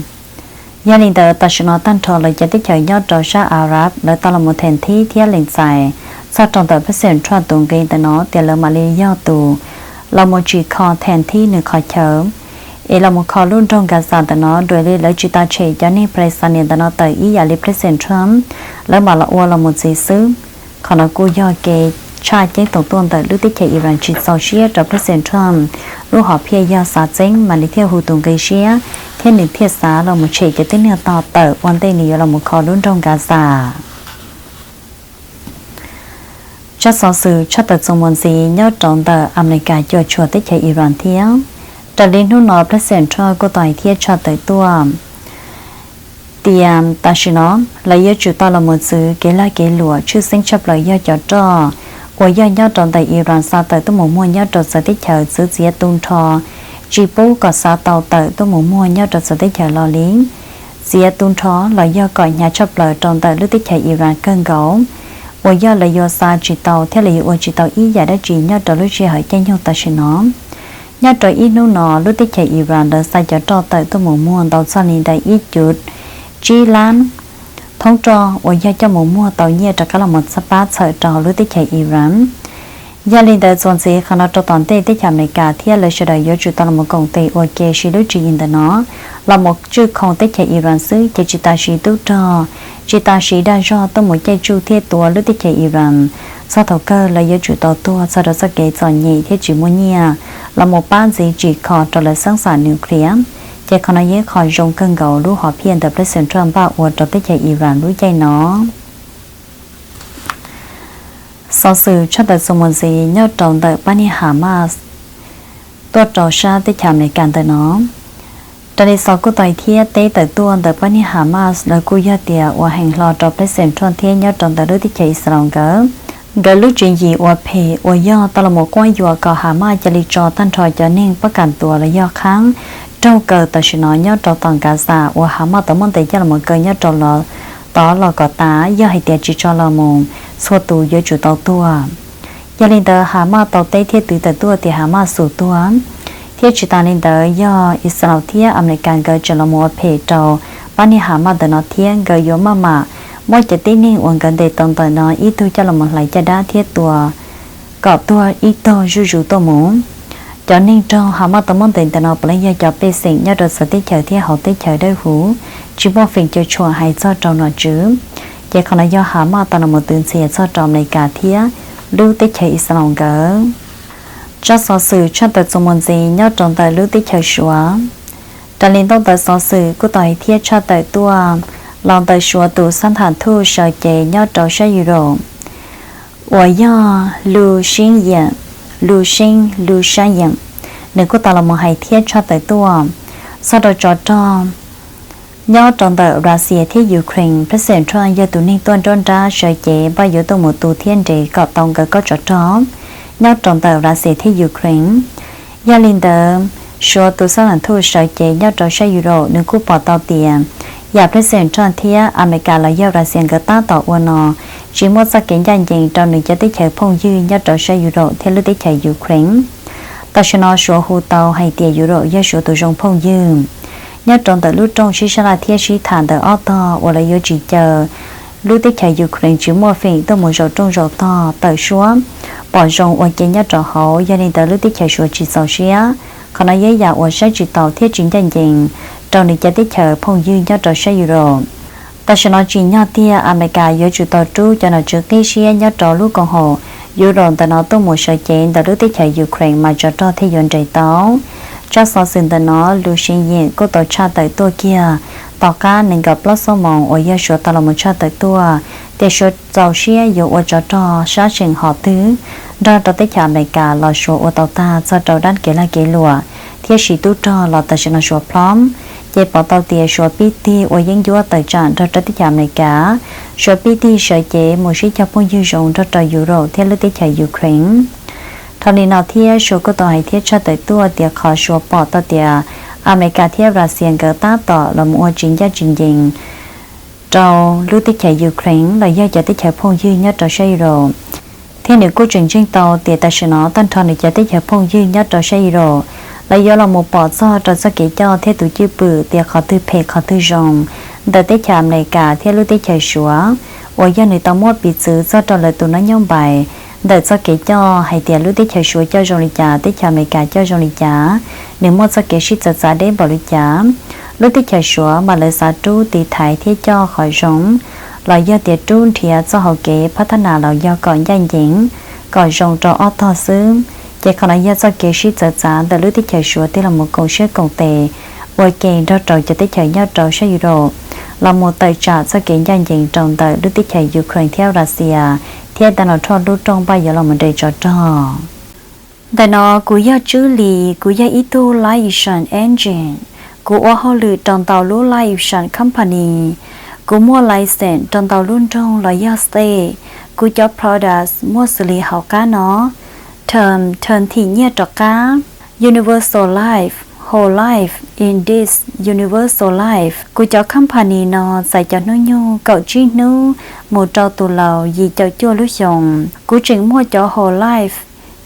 Yog li ntawd tam sim no tag nrho lawv cov teb chaws nyob rau sab Arab lawv tau los mus them thib thiab lees txais txog rau ntawm President Trump tus nqi ntawm no tias lawv mam li yog tus los mus tsim kho them thib nws qhov chaw es los mus kho lub nroog Gaza ntawm no, dua li lawv tsis tas tshem cov neeg Palestinian ntawm no tawm ib yam li President Trump, lawv mam los ua los mus txiv xwb. Qhov no kuj yog kev tshaj ceeb toom tuaj ntawm lub teb chaws Iran tsis txaus siab rau President Trump lub hom phiaj yog xav txeeb mas nws thiaj hu tus nqi siab thiab nws thiaj xav los mus tshem cov tib neeg no tawm ua ntej nws yuav los mus kho lub nroog Gaza. Tsab xov xwm tshaj tawm txuas mus ntxiv nyob rau ntawm Amelikas cuam tshuam teb chaws Iran thiab. Raws li hnub no President Trump kuj tau hais thiab tshaj tawm tuaj tias tam sim no lawv yuav tsum tau los mus txwv kev lag kev luam tshwj xeeb tshaj plaws yog cov roj uas yog nyob rau ntawm Iran xa tawm tuaj mus muag nyob rau txawv teb chaws, txwv txiav tu nrho, tsis pub kom xa tau tawm tuaj mus muag nyob rau txawv teb chaws los li. Txiav tu nrho los yog kom hnyav tshaj plaws rau ntawm lub teb chaws Iran kawg nkaus uas yog lawv yuav xa tsis tau thiab lawv yuav ua tsis tau ib yam dab tsi nyob rau lub sij hawm caij nyoog tam sim no. Nyob rau ib hnub no lub teb chaws Iran lawv xa cov roj tawm tuaj mus muag ntau txog li ntawm ib cuv tsib lab thoob roj uas yog coj mus muag tau nyiaj rov qab los mus pab txhawm rau hauv lub teb chaws Iran. Yog li ntawd txuas ntxiv qhov no rau tom ntej teb chaws Amelikas thiab lawv sawv daws yuav tsum tau los mus koom tes ua ke siv lub tswv yim ntawm no los mus tswj khoom teb chaws Iran xwb ces tsis tas siv tub rog, tsis tas siv dag zog tuaj mus caij tsuj thiab tua lub teb chaws Iran. Txog thaum kawg lawv yuav tsum tau tuag txog rau txoj kev txom nyem thiab tsis muaj nyiaj los mus pab ntxiv tsim kho rau lawv xeeb xam nuclear. Ces qhov no yog ib qho zoo kawg nkaus lub hom phiaj ntawm President Trump npaj ua rau teb chaws Iran lub caij no. Xov xwm tshaj tawm txuas mus ntxiv nyob rau ntawm pab niag Hamas tuaj rau sab teb chaws Amelikas ntawm no. Raws li xov kuj tau hais thiab teb tawm tuaj ntawm pab niag Hamas lawv kuj yog tias ua heev hlo rau President Trump thiab nyob rau ntawm lub teb chaws Israel nkawd. Nkawd lub tswv yim ua phem uas yog tau los mus quab yuam kom Hamas cia li tso tag nrho cov neeg pab kam tuas los yog qhaab raug kaw tam sim no nyob rau tom Gaza uas Hamas tau muab ntes coj los mus kaw nyob rau tod los kom tas, yog hais tias tsis tso los mus txhua tus yuav tsum tau tuag. Yog li ntawd Hamas tau teb thiab twv tawm tuaj tias Hamas xum tuag. Thiab tsis tas li ntawd yog Israel thiab Amelikas nkawd tseem los mus ua phem rau pab niag Hamas ntawm no thiab nkawd yuav maj mam muab cov tib neeg uas nkawd ntes tau ntawm no ib tug coj los mus hlais caj dab thiab tua kom tuag ib tog zuj zus tuaj mus. Cov neeg raug Hamas tau muab ntes ntawm no puav leej yog cov pej xeem nyob rau txawv teb chaws thiab hauv teb chaws dawb huv, tsis muaj feem cov tshuam hais txog rau nom tswv. Ces qhov no yog Hamas tau los mus twv ntxias txog rau Amelikas thiab lub teb chaws Israel nkawd. Tsab xov xwm tshaj tawm txuas mus ntxiv nyob rau ntawm lub teb chaws Suav. Raws li ntaub ntawv xov xwm kuj tau hais thiab tshaj tawm tuaj los ntawm Suav tus xab tham thuj sawv cev nyob rau sab Europe uas yog Lu Sib Yeem, Lu Sib, Lu Sab Yeem, nws kuj tau los mus hais thiab tshaj tawm tuaj txog rau tsov rog nyob rau ntawm Russia thiab Ukraine. President Trump yog tus neeg tuaj nruab nrab sawv cev npaj yuav tuaj mus tu thiab nres kom tau nkawd kob tsov rog nyob rau ntawm Russia thiab Ukraine. Yog li ntawd, Suav tus xab tham thuj sawv cev nyob rau sab Europe nws kuj pom tau tias yam President Trump thiab Amelikas los yog Russia nkawd tab tom ua no tsis muaj txoj kev ncaj ncees rau nws cov teb chaws phooj ywg nyob rau sab Europe thiab lub teb chaws Ukraine. Tam sim no Suav hu tau hais tias Europe yog Suav tus zoo phooj ywg. Nyob rau ntawm lub rooj sib sab laj thiab sib tham ntawm ob tog uas lawv yuav tsis caw lub teb chaws Ukraine tsis muaj feem tuaj mus zaum rooj zaum tog tawm suab pom zoo ua ke nyob rau hauv, yog li ntawd lub teb chaws Suav tsis txaus siab. Qhov no yog yam uas saib tsis taus thiab tsis ncaj ncees rau nws cov teb chaws phooj ywg nyob rau sab Europe. Tam sim no tsim nyog tiag Amelikas yuav tsum tau rub cov nom tswv qib siab nyob rau lub koom haum Europe ntawm no tuaj mus sawv cev ntawm lub teb chaws Ukraine mas tsov rog thiaj yuav nres tau. Tsab xov xwm ntawm no Lu Sib Yeem kuj tau tshaj tawm tuaj kiag tom qab nees nkaum plaub xuab moos uas yog Suav tau los mus tshaj tawm tuaj tias Suav txaus siab yuav ua tsov rog sab seem hom twg nrog rau teb chaws Amelikas los Suav ua tau tag txog rau dab kev lag kev luam thiab siv tub rog los tam sim no Suav plhob. Ces pom tau tias Suav pib tig ua yeeb ncuab tawm tsam nrog rau teb chaws Amelikas, Suav pib tig sawv cev mus sib cog phooj ywg zoo nrog rau Europe thiab lub teb chaws Ukraine. Dhau li no thiab Suav kuj tau hais thiab tshaj tawm tuaj tias qhov Suav pom tau tias Amelikas thiab Russia nkawd tab tom los mus ua tsis ncaj tsis ncees rau lub teb chaws Ukraine los yog cov teb chaws phooj ywg nyob rau sab Europe, thiab nws kuj tseem ntseeg tau tias tam sim no tag nrho nws cov teb chaws phooj ywg nyob rau sab Europe lawv yuav los mus pom txog rau txoj kev coj thiab tus cwj pwm tias qhov twg phem qhov twg zoo ntawm teb chaws Amelikas thiab lub teb chaws Suav uas yog nws tau muab piv txwv txog rau lawv tus nab nyob npais ntawm txoj kev coj hais tias lub teb chaws Suav coj zoo li cas, teb chaws Amelikas coj zoo li cas, nws muaj txoj kev sib txawv txav deb npaum li cas. Lub teb chaws Suav mas lawv xav rub tiv thaiv thiab coj qhov zoo los yog tias rub nrhiav txoj hau kev phab thab nas los yog kom ncaj ncees kom zoo rau ob tog xwb. Ces qhov no yog txoj kev sib txawv txav ntawm lub teb chaws Suav thiaj los mus koom siab koom tes ua ke nrog rau cov teb chaws nyob rau sab Europe los mus tawm tsam txoj kev ncaj ncees rau ntawm lub teb chaws Ukraine thiab Russia thiab Donald Trump lub rooj npaj yuav los mus nres tsov rog. Ntawm no kuv yog Tswb Lis, kuv yog ib tug life insurance agent. Kuv ua hauj lwm rau ntau lub life insurance company. Kuv muaj license rau ntau lub nroog los yog state. Kuv cov products muaj xws li hauv qab no: term, term thim nyiaj rov qab; universal life, whole life, index universal life. Kuv cov company no txais cov hnub nyoog kaum tsib hnub mus rau tus laus yim caum cuaj lub xyoos. Kuv tseem muaj cov whole life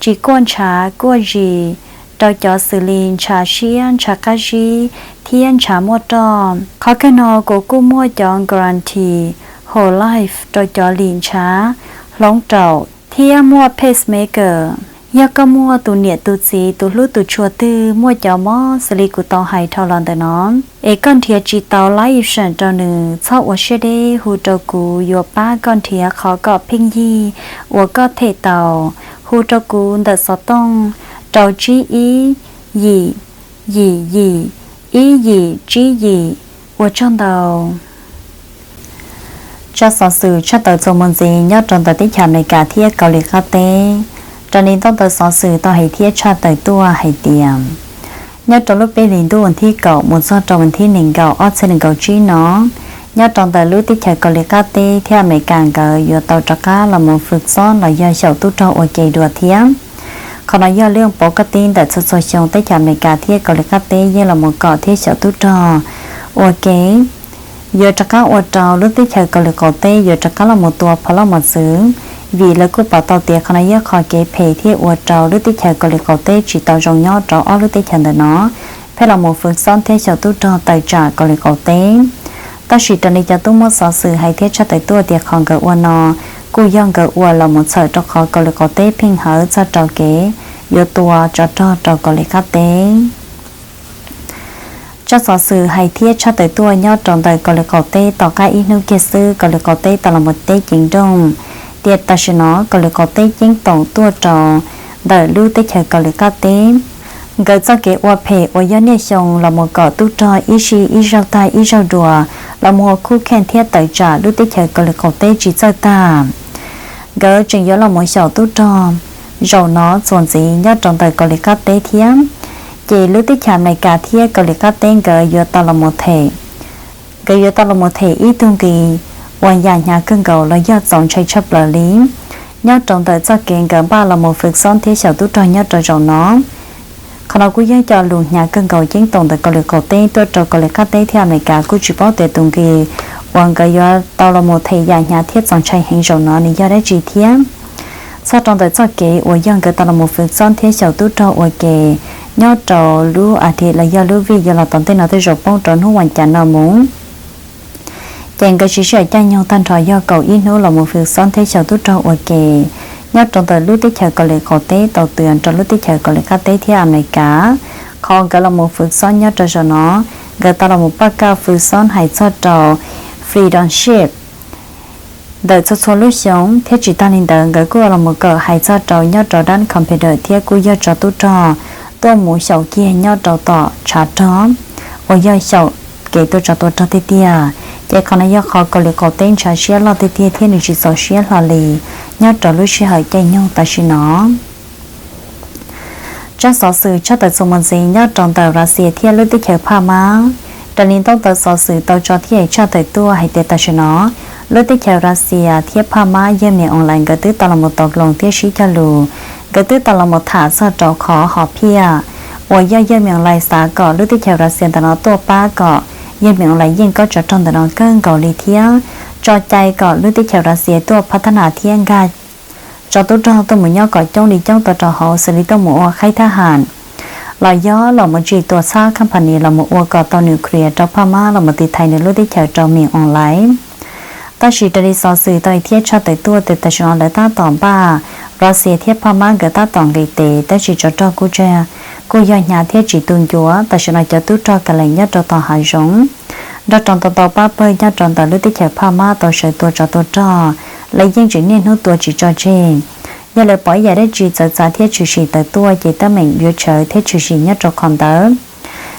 tsis kuaj ntshav kuaj zis rau cov xws li ntshav siab, ntshav qab zib thiab ntshav muaj roj. Qhov kawg no kuv kuj muaj cov guarantee whole life rau cov lim ntshav, hloov raum thiab muaj pacemaker. Yog koj muaj tus niam tus txiv tus hlub tus tshua twg muaj cov mob xws li kuv tau hais dhau los ntawm no es koj nrhiav tsis tau life insurance rau nws, txhob ua siab deb, hu rau kuv yuav pab koj nrhiav qhov kom pheej yig uas koj them tau. Hu rau kuv ntawm xov tooj rau tsib ib yim yim yim ib yim tsib yim. Ua tsaug ntau. Tsab xov xwm tshaj tawm txuas mus ntxiv nyob rau ntawm teb chaws Amelikas thiab Kauslim Qab Teb. Raws li ntaub ntawv xov xwm tau hais thiab tshaj tawm tuaj hais tias, nyob rau lub peb hlis ntuj vas thib kaum mus txog rau vas thib nees nkaum ob txhiab nees nkaum tsib no, nyob rau ntawm lub teb chaws Kauslim Qab Teb thiab Amelikas nkawd yuav tau rov qab los mus fwv xob los yog xyaum tub rog ua ke dua thiab. Qhov no yog lub pauv koj tib ntawm txhua txhua xyoo teb chaws Amelikas thiab Kauslim Qab Teb yeej los mus kom thiab xyaum tub rog ua ke. Yuav rov qab ua rau lub teb chaws Kauslim Qaum Teb yuav rov qab los mus tua phom loj mos txwv, vim lawv kuj pom tau tias qhov no yog qhov kev phem thiab ua rau lub teb chaws Kauslim Qaum Teb tsis tau zoo nyob rau ob lub teb chaws ntawm no, pheej los mus fwv xob thiab xyaum tub rog tawm tsam Kauslim Qaum Teb. Tab sis raws li cov tub muab xov xwm hais thiab tshaj tawm tuaj tias qhov nkawd ua no kuj yog nkawd ua los mus txhawm rau qhov Kauslim Qaum Teb pheej hawv txog rau kev yuav tua tsov rog rau Kauslim Qab Teb. Tsab xov xwm hais thiab tshaj tawm tuaj nyob rau ntawm Kauslim Qaum Teb tom qab ib hnub kiag xwb Kauslim Qaum Teb tau los mus teb ceev nrooj tias tam sim no Kauslim Qaum Teb ceeb toom tuaj rau ntawm lub teb chaws Kauslim Qab Teb. Nkawd txoj kev ua phem uas yog niaj xyoo los mus kom tub rog ib sij ib zaug tag ib zaug dua los mus ua khuj kheej thiab tawm tsam lub teb chaws Kauslim Qaum Teb tsis txawj tag. Nkawd tseem yuav los mus xyaum tub rog zaum no txuas ntxiv nyob rau ntawm Kauslim Qab Teb thiab. Ces lub teb chaws Amelikas thiab Kauslim Qab Teb nkawd yuav tau los mus them, nkawd yuav tau los mus them ib tug nqi uas yam hnyav kawg nkaus los yog txaus ntshai tshaj plaws li nyob rau ntawm txoj kev nkawd npaj los mus fwv xob thiab xyaum tub rog nyob rau zaum no. Qhov no kuj yog cov lus hnyav kawg nkaus ceeb toom ntawm Kauslim Qaum Teb tuaj rau Kauslim Qab Teb thiab Amelikas kuj tsis paub tias tus nqi uas nkawd yuav tau los mus them yam hnyav thiab txaus ntshai heev zaum no nws yog dab tsi thiab. Txog rau ntawm txoj kev uas yog nkawd tau los mus fwv xob thiab xyaum tub rog ua ke nyob rau lub as thiv los yog lub vij yuav los tom ntej no tej zaum poob rau hnub vas cas no mus. Ces nkawd siv sij hawm caij nyoog tag nrho yog kaum ib hnub los mus fwv xob thiab xyaum tub rog ua ke nyob rau ntawm lub teb chaws Kauslim Qaum Teb tau tw rau lub teb chaws Kauslim Qab Teb thiab Amelikas. Qhov nkawd los mus fwv xob nyob rau zaum no, nkawd tau los mus paj kaj fwv xob hais txog rau freedom ship ntawm txhua txhua lub xyoo thiab tsis tag li ntawd nkawd kuj los mus kawm hais txog rau nyob rau dab computer thiab kuj yog tso tub rog tuaj mus xyaum kiag nyob rau tom tshav rog uas yog xyaum kev tuaj tso tua rog tiag tiag. Ces qhov no yog qhov Kauslim Qaum Teb ntshav siab loj tiag tiag thiab nws tsis txaus siab hlo li nyob rau lub sij hawm caij nyoog tam sim no. Tsab xov xwm tshaj tawm txuas mus ntxiv nyob rau ntawm Russia thiab lub teb chaws Phaj Mab. Raws li ntaub ntawv xov xwm tau tso thiab tshaj tawm tuaj hais tias tam sim no lub teb chaws Russia thiab Phaj Mab yawg Min Aung Hlaing nkawd twb tau los mus tau loos thiab sib cog lus, nkawd twb tau los mus tham txog rau qhov hom phiaj uas yog yawg Min Aung Hlaing xav kom lub teb chaws Russia ntawm no tuaj pab kom yawg Min Aung Hlaing yeej kob tsov rog ntawm no kawg nkaus li thiab tso cai kom lub teb chaws Russia tuaj phab thab nas thiab nkag tso tub rog tuaj mus nyob kom coob li coob tau rau hauv xws li tuaj mus ua qhaib thab ham los yog los mus tsim tua txhab company los mus ua kom tau nuclear rau Phaj Mab los mus tiv thaiv nws lub teb chaws rau Min Aung Hlaing. Tab sis raws li xov xwm tau hais thiab tshaj tawm tuaj tias tam sim no lawv tab tom npaj, Russia thiab Phaj Mab nkawd tab tom nqis tes tab sis tsov rog kuj tsag kuj yog hnyav thiab tsis tu ncua. Tam sim no cov tub rog ka lees nyob rau tom hav zoov nrog rau ntau ntau pab pawg nyob rau ntawm lub teb chaws Phaj Mab tau sawv tua tsov tua rog, lawv yeej tseem niaj hnub tua tsis tso tseg. Yog lawv pom ib yam dab tsi txawv txav thiab tshwm sim tawm tuaj ces teeb meem yuav tshawv thiab tshwm sim nyob rau qhov ntawd.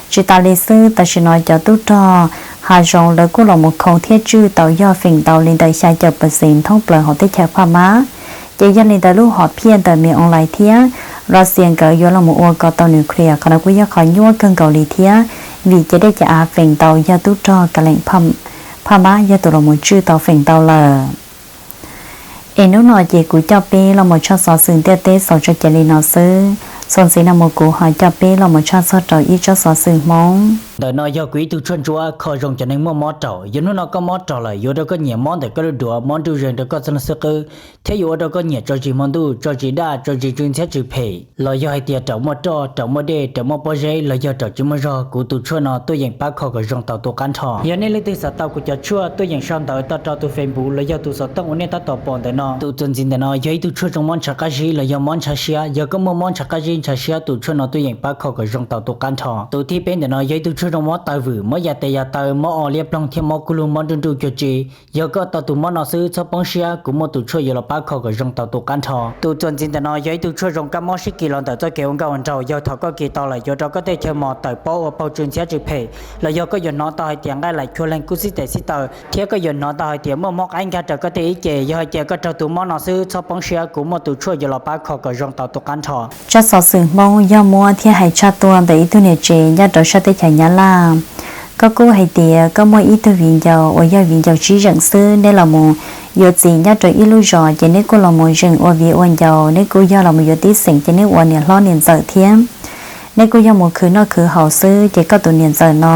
Tsis tas li xwb, tam sim no cov tub rog hav zoov lawv kuj los mus khoo thiab tswj tau yog feem ntau li ntawm xya caum percent thoob plaws hauv teb chaws Phaj Mab. Ces yog li ntawd lub hom phiaj ntawm me online thiab Russia nkawd yuav los mus ua kom tau nuclear, qhov no kuj yog qhov nyuaj kawg nkaus li thiab, vim ces dej cov av feem ntau yog tub rog ka leem Phaj Mab yog tus los mus tswj tau feem ntau lawm. Es hnub no ces kuv coj peb los mus tshaj xov xwm ntiaj teb xaus tso cia li no xwb. Txuas ntxiv no mus kuv ho coj peb los mus tshaj txog rau ib tsob xov xwm Hmoob. Ntawm no yog kuv ib tug tshuaj ntsuab kho zoo cov neeg muaj mob raum. Yog hnub no koj mob raum lawm yuav ua rau koj nyiam mob ntawm koj lub duav, mob nruj zeeg rau koj txoj hlab xwb qwb, thiab yuav ua rau koj nyiam tso zis hmo ntuj, tso zis daj, tso zis tsw ntxhiab tsw phem, los yog hais tias raum muaj roj, raum muaj dej, raum muaj pob zeb, los yog raum tsis muaj zog, kuv tus tshuaj no tuaj yeem pab kho kom zoo tau tu qab nrho. Yog nej leej twg xav tau kuv cov tshuaj tuaj yeem sau ntawv tau rau tus Facebook los yog tus xov tooj uas nej tab tom pom ntawm no. Tus txuas ntxiv ntawm no yog ib tug tshuaj zoo mob ntshav qab zib los yog mob ntshav siab. Yog koj muaj mob ntshav qab zib ntshav siab, tus tshuaj no tuaj yeem pab kho kom zoo tau tu qab nrho. Tus thib peb ntawm no yog ib tug tshuaj zoo mob taw vwm, mob ya tes ya taw, mob o liab ploog thiab mob kub lug, mob nruj nruj cuag tsi. Yog koj tau tus mob no xwb txhob poob siab, kuv muaj tus tshuaj yuav los pab kho kom zoo tau tu qab nrho. Tus txuas ntxiv ntawm no yog ib tug tshuaj zoo kab mob sib kis los ntawm txoj kev ua nkauj ua nraug. Yog thaum koj kis tau lawm yuav ua rau koj tej chaw mos tawm paub ua paug tsw ntxhiab tsw phem, los yog koj yuav hnov tau hais tias nqaij laim chua leeg kub xib tes xib taw, thiab koj yuav hnov tau hais tias muaj mob qaib nkag rau koj tej ib ce. Yog hais tias koj raug tus mob no xwb txhob poob siab, kuv muaj tus tshuaj yuav los pab kho kom zoo tau tu qab nrho. Tsob xov xwm Hmoob yog muab thiab hais tshaj tuaj ntawm ib tug niam tsev nyob rau sab teb chaws Nyab Laj. Koj kuj hais tias koj muaj ib tug viv ncaus uas yog viv ncaus tsib zeem xwb, nej los mus yuav txiv nyob rau ib lub zos ces neb kuj los mus zeem ua viv ua ncaus, neb kuj yog los mus yuav tib xeem ces neb ua niam hlob niam ntxawm thiab. Neb kuj yog mus khwv noj khwv haus xwb, ces koj tus niam ntxawm no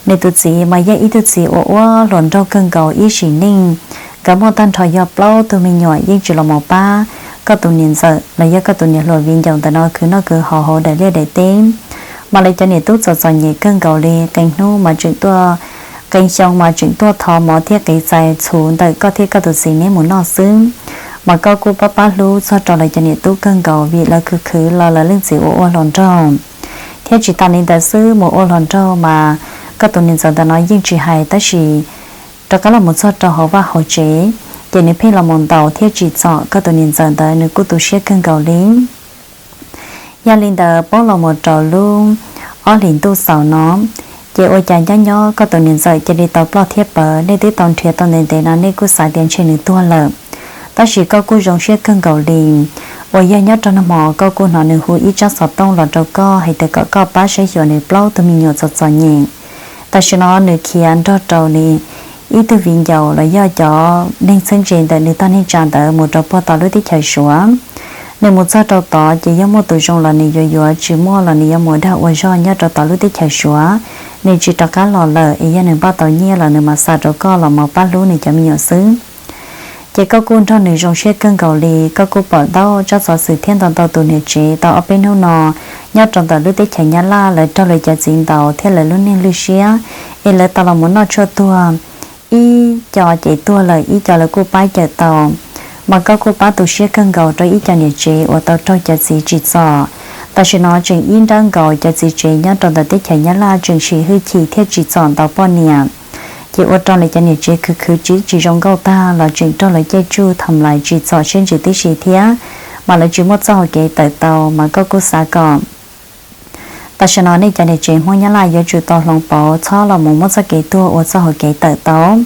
nws tus txiv mas yog ib tug txiv uas ua hluas nraug kawg nkaus ib sim neej. Nkawd muaj tag nrho yog plaub tug me nyuam yeej tsis los mus pab koj tus niam ntxawm los yog koj tus niam hluas viv ncaus ntawm no khwv noj khwv haus hauv daim liaj daim teb. Mas lawv cov niam tub txom txom nyem kawg nkaus li, qee hnub mas tseem tuaj, qee xyoo mas tseem tuaj thov mov thiab qiv txais txhuv ntawm koj thiab koj tus txiv neb mus noj xwb. Mas koj kuj pab pab hlub txog rau lawv cov niam tub kawg nkaus vim lawv khwv khwv los lawv leej txiv uas ua hluas nraug. Thiab tsis tas li ntawd xwb, mus ua hluas nraug mas koj tus niam ntxawm ntawm no yeej tsis hais, tab sis rov qab los mus txog rau hauv vaj hauv tsev, ces nws pheej los mus ntaus thiab tsim txom koj tus niam ntxawm ntawd, nws kuj tu siab kawg nkaus li. Yog li ntawd paub los mus rau lub ob hlis ntuj xaus no, ces ua cas nyob nyob koj tus niam ntxawm cia li tau ploj thiab pawv. Nej twb tau nrhiav tau ntev ntev no nej kuj xav tias ntshe nws tuag lawm, tab sis koj kuj zoo siab kawg nkaus li uas yog nyob rau nag hmo koj kuj hnov nws hu ib tsab xov tooj los rau koj hais tias kom koj pab saib xyuas nws plaub tug me nyuam txom txom nyem. Tam sim no nws khiav nrog rau nws ib tug viv ncaus los yog cov neeg txheeb ze ntawm nws tog neej tsa ntawd mus rau puag tom lub teb chaws Suav. Nws mus txog rau tod ces yog muaj tus zoo los nws yuav yuav, tsis muaj los nws yuav mus dag ua zog nyob rau tom lub teb chaws Suav. Nws tsis rov qab los lawm, es yog nws npaj tau nyiaj los nws mam xa rau koj los mus pab hlub nws cov me nyuam xwb. Ces koj kuj nrog nws zoo siab kawg nkaus li. Koj kuj pom ntau tsab xov xwm thiab ntau ntau tus niam tsev tau ob peb hnub no nyob rau ntawm lub teb chaws Nyab Laj lawv raug lawv cov txiv ntaus thiab lawv lub neej lwj siab, es lawv tau los mus noj tshuaj tuag, ib co ces tuag lawm, ib co lawv kuj pab cawm tau. Mas koj kuj pab tu siab kawg nkaus rau ib co niam tsev uas tau raug cov txiv tsim txom. Tam sim no tseem ib nrab nkaus cov txiv tsev nyob rau ntawm teb chaws Nyab Laj tseem sim hwj chim thiab tsim txom ntaus poj niam, ces ua rau lawv cov niam tsev khwv khwv tsis tsis zoo nkauj tag los tseem raug lawv caij tsuj tham lais tsim txom siab ntsws tib si thiab, mas lawv tsis muaj txoj hauv kev tawm tau. Mas koj kuj xav kom tam sim no nej cov niam tsev Hmoob Nyab Laj yuav tsum tau hloov pauv txhob los mus muab txoj kev tuag ua txoj hauv kev tawm tau,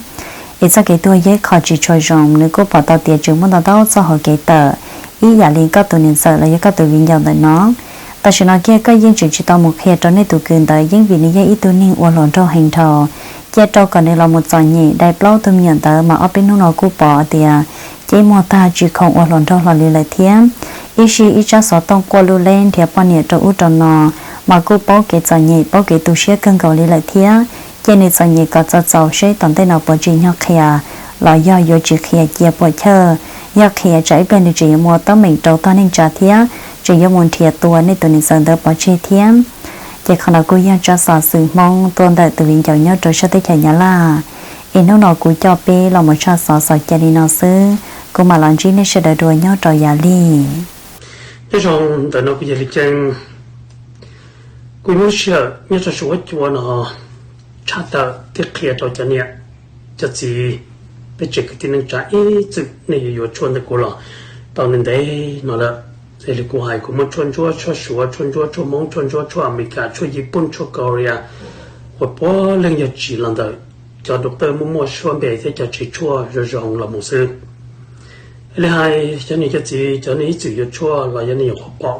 es txoj kev tuag yog ib qho tsis tshua zoo. Nws kuj pom tau tias tseem muaj ntau ntau txoj hauv kev tawm, ib yam li koj tus niam ntxawm los yog koj tus viv ncaus ntawm no. Tam sim no kiag koj yeej tseem tsis tau mus qhia rau nej tus kwv ntawd, yeej vim nws yog ib tug neeg ua hluas nraug heev dhau, cia rau kom nws los mus txom nyem dai plaub tug me nyuam ntawd. Mas ob peb hnub no kuj pom tias ceb muag tag tsis khoom ua hluas nraug hlo li lawm thiab. Ib sij ib tsab xov tooj quaj lub leb nrhiav poj niam rau ub rau no, mas kuj paub kev txom nyem paub kev tu siab kawg nkaus li lawm thiab. Cia nws txom nyem kom txaus txaus seb tom ntej no puas tsim nyog qhia los yog yuav tsis qhia cia puas chawj. Yog qhia tsam ib pliag nws tseem yuav mus teeb meem rau tog neej tsa thiab tseem yuav mus nrhiav tua nej tus niam ntxawm ntawd pov tseg thiab. Ces qhov no kuj yog tsab xov xwm Hmoob tuaj ntawm tus viv ncaus nyob rau sab teb chaws Nyab Laj. Es hnub no kuv coj peb los mus tshaj xov xaus cia li no xwb, kuv mam los ntsib nej sawv daws dua nyob rau yav lig. Nyob zoo ntawm no kuv yog Li Ceeb. Kuv muab sij hawm nyob rau sab huab cua no tshaj tawm thiab qhia rau cov niam cov txiv, peb tsev kwv tij neej tsa ib txwm nej yuav yuav tshuaj ntawm kuv los tau ntev ntev no lawm. Es li kuv hais, kuv muaj tshuaj ntsuab tshuaj Suav, tshuaj ntsuab tshuaj Hmoob, tshuaj ntsuab tshuaj Amelikas, tshuaj Yiv Pooj, tshuaj Korea, uas puav leej yog tsim los ntawm cov doctor muaj muaj suab npe thiab cov tsev tshuaj zoo zoo los mus xwb. Li hais cov niam cov txiv, cov nej ib txwm yuav tshuaj los yog nej nyuam qhuav pom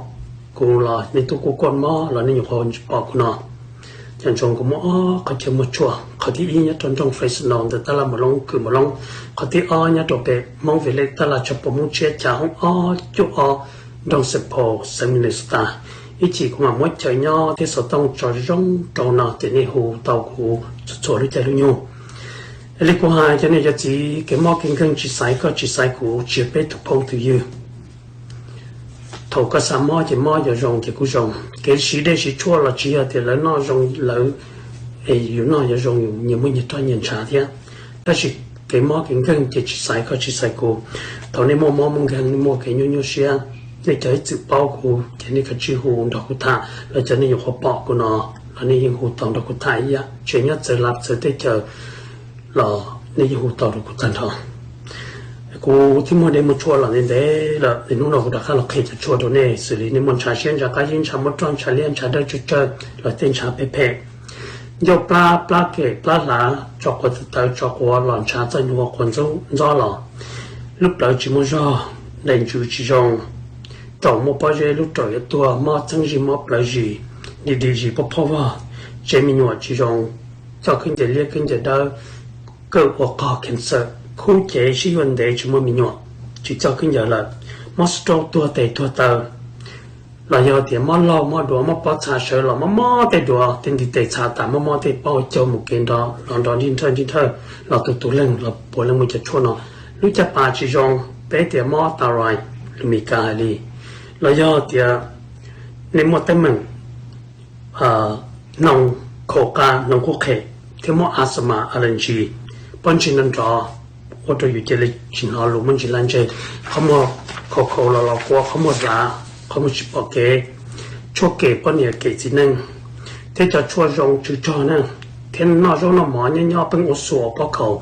kuv los nej tuaj kuaj kuaj mob los nej nyuam qhuav pom kuv no, cov ntsoov kuv muaj ob qhov chaw muag tshuaj. Qhov thib ib nyob rau nroog Fresno ntawm tab laj Mav Loob, kws Mav Loob. Qhov thib ob nyob rau pem Hmoob Village tab laj Tshav Puam Hmoob Tshiab, chav hoob ob cuaj ob, nroog Saint Paul, xeev Minnesota. Ib chim kuv mam muab chaw nyob thiab xov tooj tso zoo rau no ces nej hu tau kuv txhua txhua lub caij lub nyoog. Li kuv hais cov niam cov txiv, kev mob kev nkeeg tsis xaiv koj tsis xaiv kuv, tsis yog peb tus phooj tus ywg. Thaum koj xav mob ces mob, yog zoo ces kuj zoo. Kev siv dej siv tshuaj los tsis yog tias lawv noj zoo lawv, es yus noj yog zoo, yus nyias muaj nyias roj nyias ntshav thiab. Tab sis kev mob kev nkeeg ces tsis xaiv koj tsis xaiv kuv. Thaum nej muaj mob muaj nkeeg, nej muaj kev nyuaj nyuaj siab, nej cov ib txwm paub kuv ces nej kav tsij hu nrog kuv tham, los cov nej nyuam qhuav pom kuv no los nej yeej hu tau nrog kuv tham ib yam, tseem nyob txawv lab txawv teb chaws los nej yeej hu tau rau kuv tag nrho. Kuv twb muaj dej muag tshuaj los ntev ntev lawm, es hnub no kuv rov qab los qhia cov tshuaj rau nej, xws li nej muaj ntshav siab ntshav qab zib, ntshav muaj roj, ntshav liab, ntshav dawb tsawg tsawg, los tej ntshav phem phem, ncauj plab, plab kem, plab hlav, tso quav tawv tawv, tso quav los ntshav, txoj hlua quav ntxob los, lub plawv tsis muaj zog, daim ntsws tsis zoo, raum muaj pob zeb, lub raum yuav tuag, mob txeeb zis, mob plawv zis, dim dim zis, pob phob vog, tsev me nyuam tsis zoo, coj khaub ncaws liab khaub ncaws dawb, kawm ua qog cancer, khub cev sib yuav ntev tsis muaj me nyuam, tsis coj khaub ncaws lawm, mob stroke, tuag tes tuag taw, los yog tias mob laug mob duav, mob pob txha sawv los mob mob tej duav, tej ntiv tes txha tas, mob mob tej paub caug mus kev nrov los nrov nrij nrhawj nrij nrhawj, los tus tus leeg los puav leej muaj cov tshuaj no. Lub caj pas tsis zoo, peb tias mob thyroid, lus Mis Kas hais li, los yog tias nej muaj teeb meem hnoos khaum qa, hnoos kuj qhem, thiab muaj asthma, allergy, pob ntseg nrov nrov, ua rau yus cia li tsis hnov lus, muaj ntsis laj ntseg, qhov muag khaum khaum los los kua, qhov muag hlav, qhov muag tsis pom kev, tshuaj kem poj niam kem txiv neej, thiab cov tshuaj zoo tsw tsog na, thiab noj zaub noj mov nyob nyob pheej ua xuas pob khaus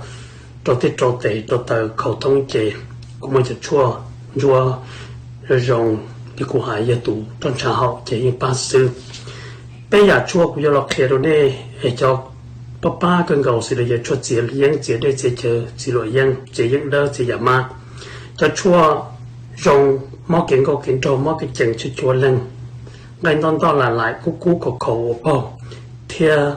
rau tej rau tes rau taw khaus thoob ces kuv muaj cov tshuaj ntsuab zoo zoo li kuv hais, yog tus roj ntsha haum ces yeej pab xwb. Peb yam tshuaj kuv yuav los qhia rau nej es cov pab pab kawg nkaus xws li yog tshuaj txiav yeeb, txiav dej, txiav cawv, txiv luam yeeb, txiav yeeb dawb, txiav yam mab, cov tshuaj zoo mob kev nkauj kev nraug, mob kev cees, tshuaj cuav leeg, nqaij ntoj ntoj, lam laim, kub kub, khaum khaum ua paug, thiab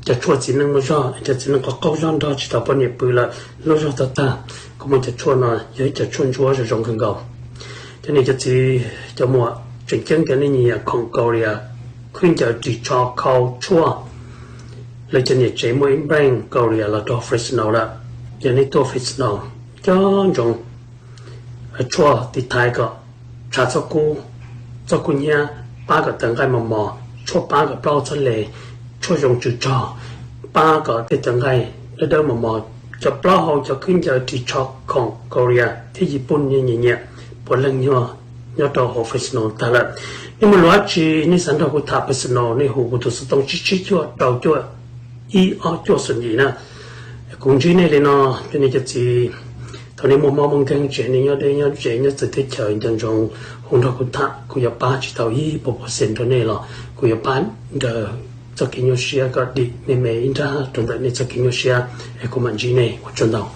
cov tshuaj txiv neej muaj zog, cov txiv neej qaug qaug zog, nrog tsis tau poj niam pw lawm, lub zog tag tag, kuv muaj cov tshuaj no yog ib cov tshuaj ntsuab zoo zoo kawg nkaus. Cov niam cov txiv cov muam, tseem ceeb cov nej nyiam khoom Korea, khwb ncaws ris tsho khau tshuaj, lawv cov niam tsev muaj ib npeej Korea los rau Fresno lawm. Yog nej tuaj Fresno, cov ntsoov tshuaj tiv thaiv kom tshav txoj kub, txoj kub hnyiab, pab kom taw nqaij mos mos, tshuaj pab kom plaub hau txhab le, tshuaj zoo tsw tsog, pab kom tej taw nqaij dawb dawb mos mos. Cov plaub hau, cov khwb ncaws ris tsho khoom Korea thiab Yiv Pooj nyiam nyiam, puav leej nyob rau hauv Fresno tag lawm. Nej muaj lus dab tsi nej xav nrog kuv tham personal, nej hu kuv tus xov tooj tsib tsib cuaj rau cuaj ib ob cuaj xoom yim na. Kuv ntsib nej li no, cov niam cov txiv, thaum nej muaj mob muaj nkeeg tsev, nej nyob deb nyob ze nyob txawv teb chaws, nco ntsoov hu nrog kuv tham, kuv yuav pab tsis tau ib puas percent rau nej los kuv yuav pab nrog txoj kev nyuaj siab kom dim me me ib nrab rau ntawm nej txoj kev nyuaj siab, es kuv mam ntsib nej, ua tsaug ntau.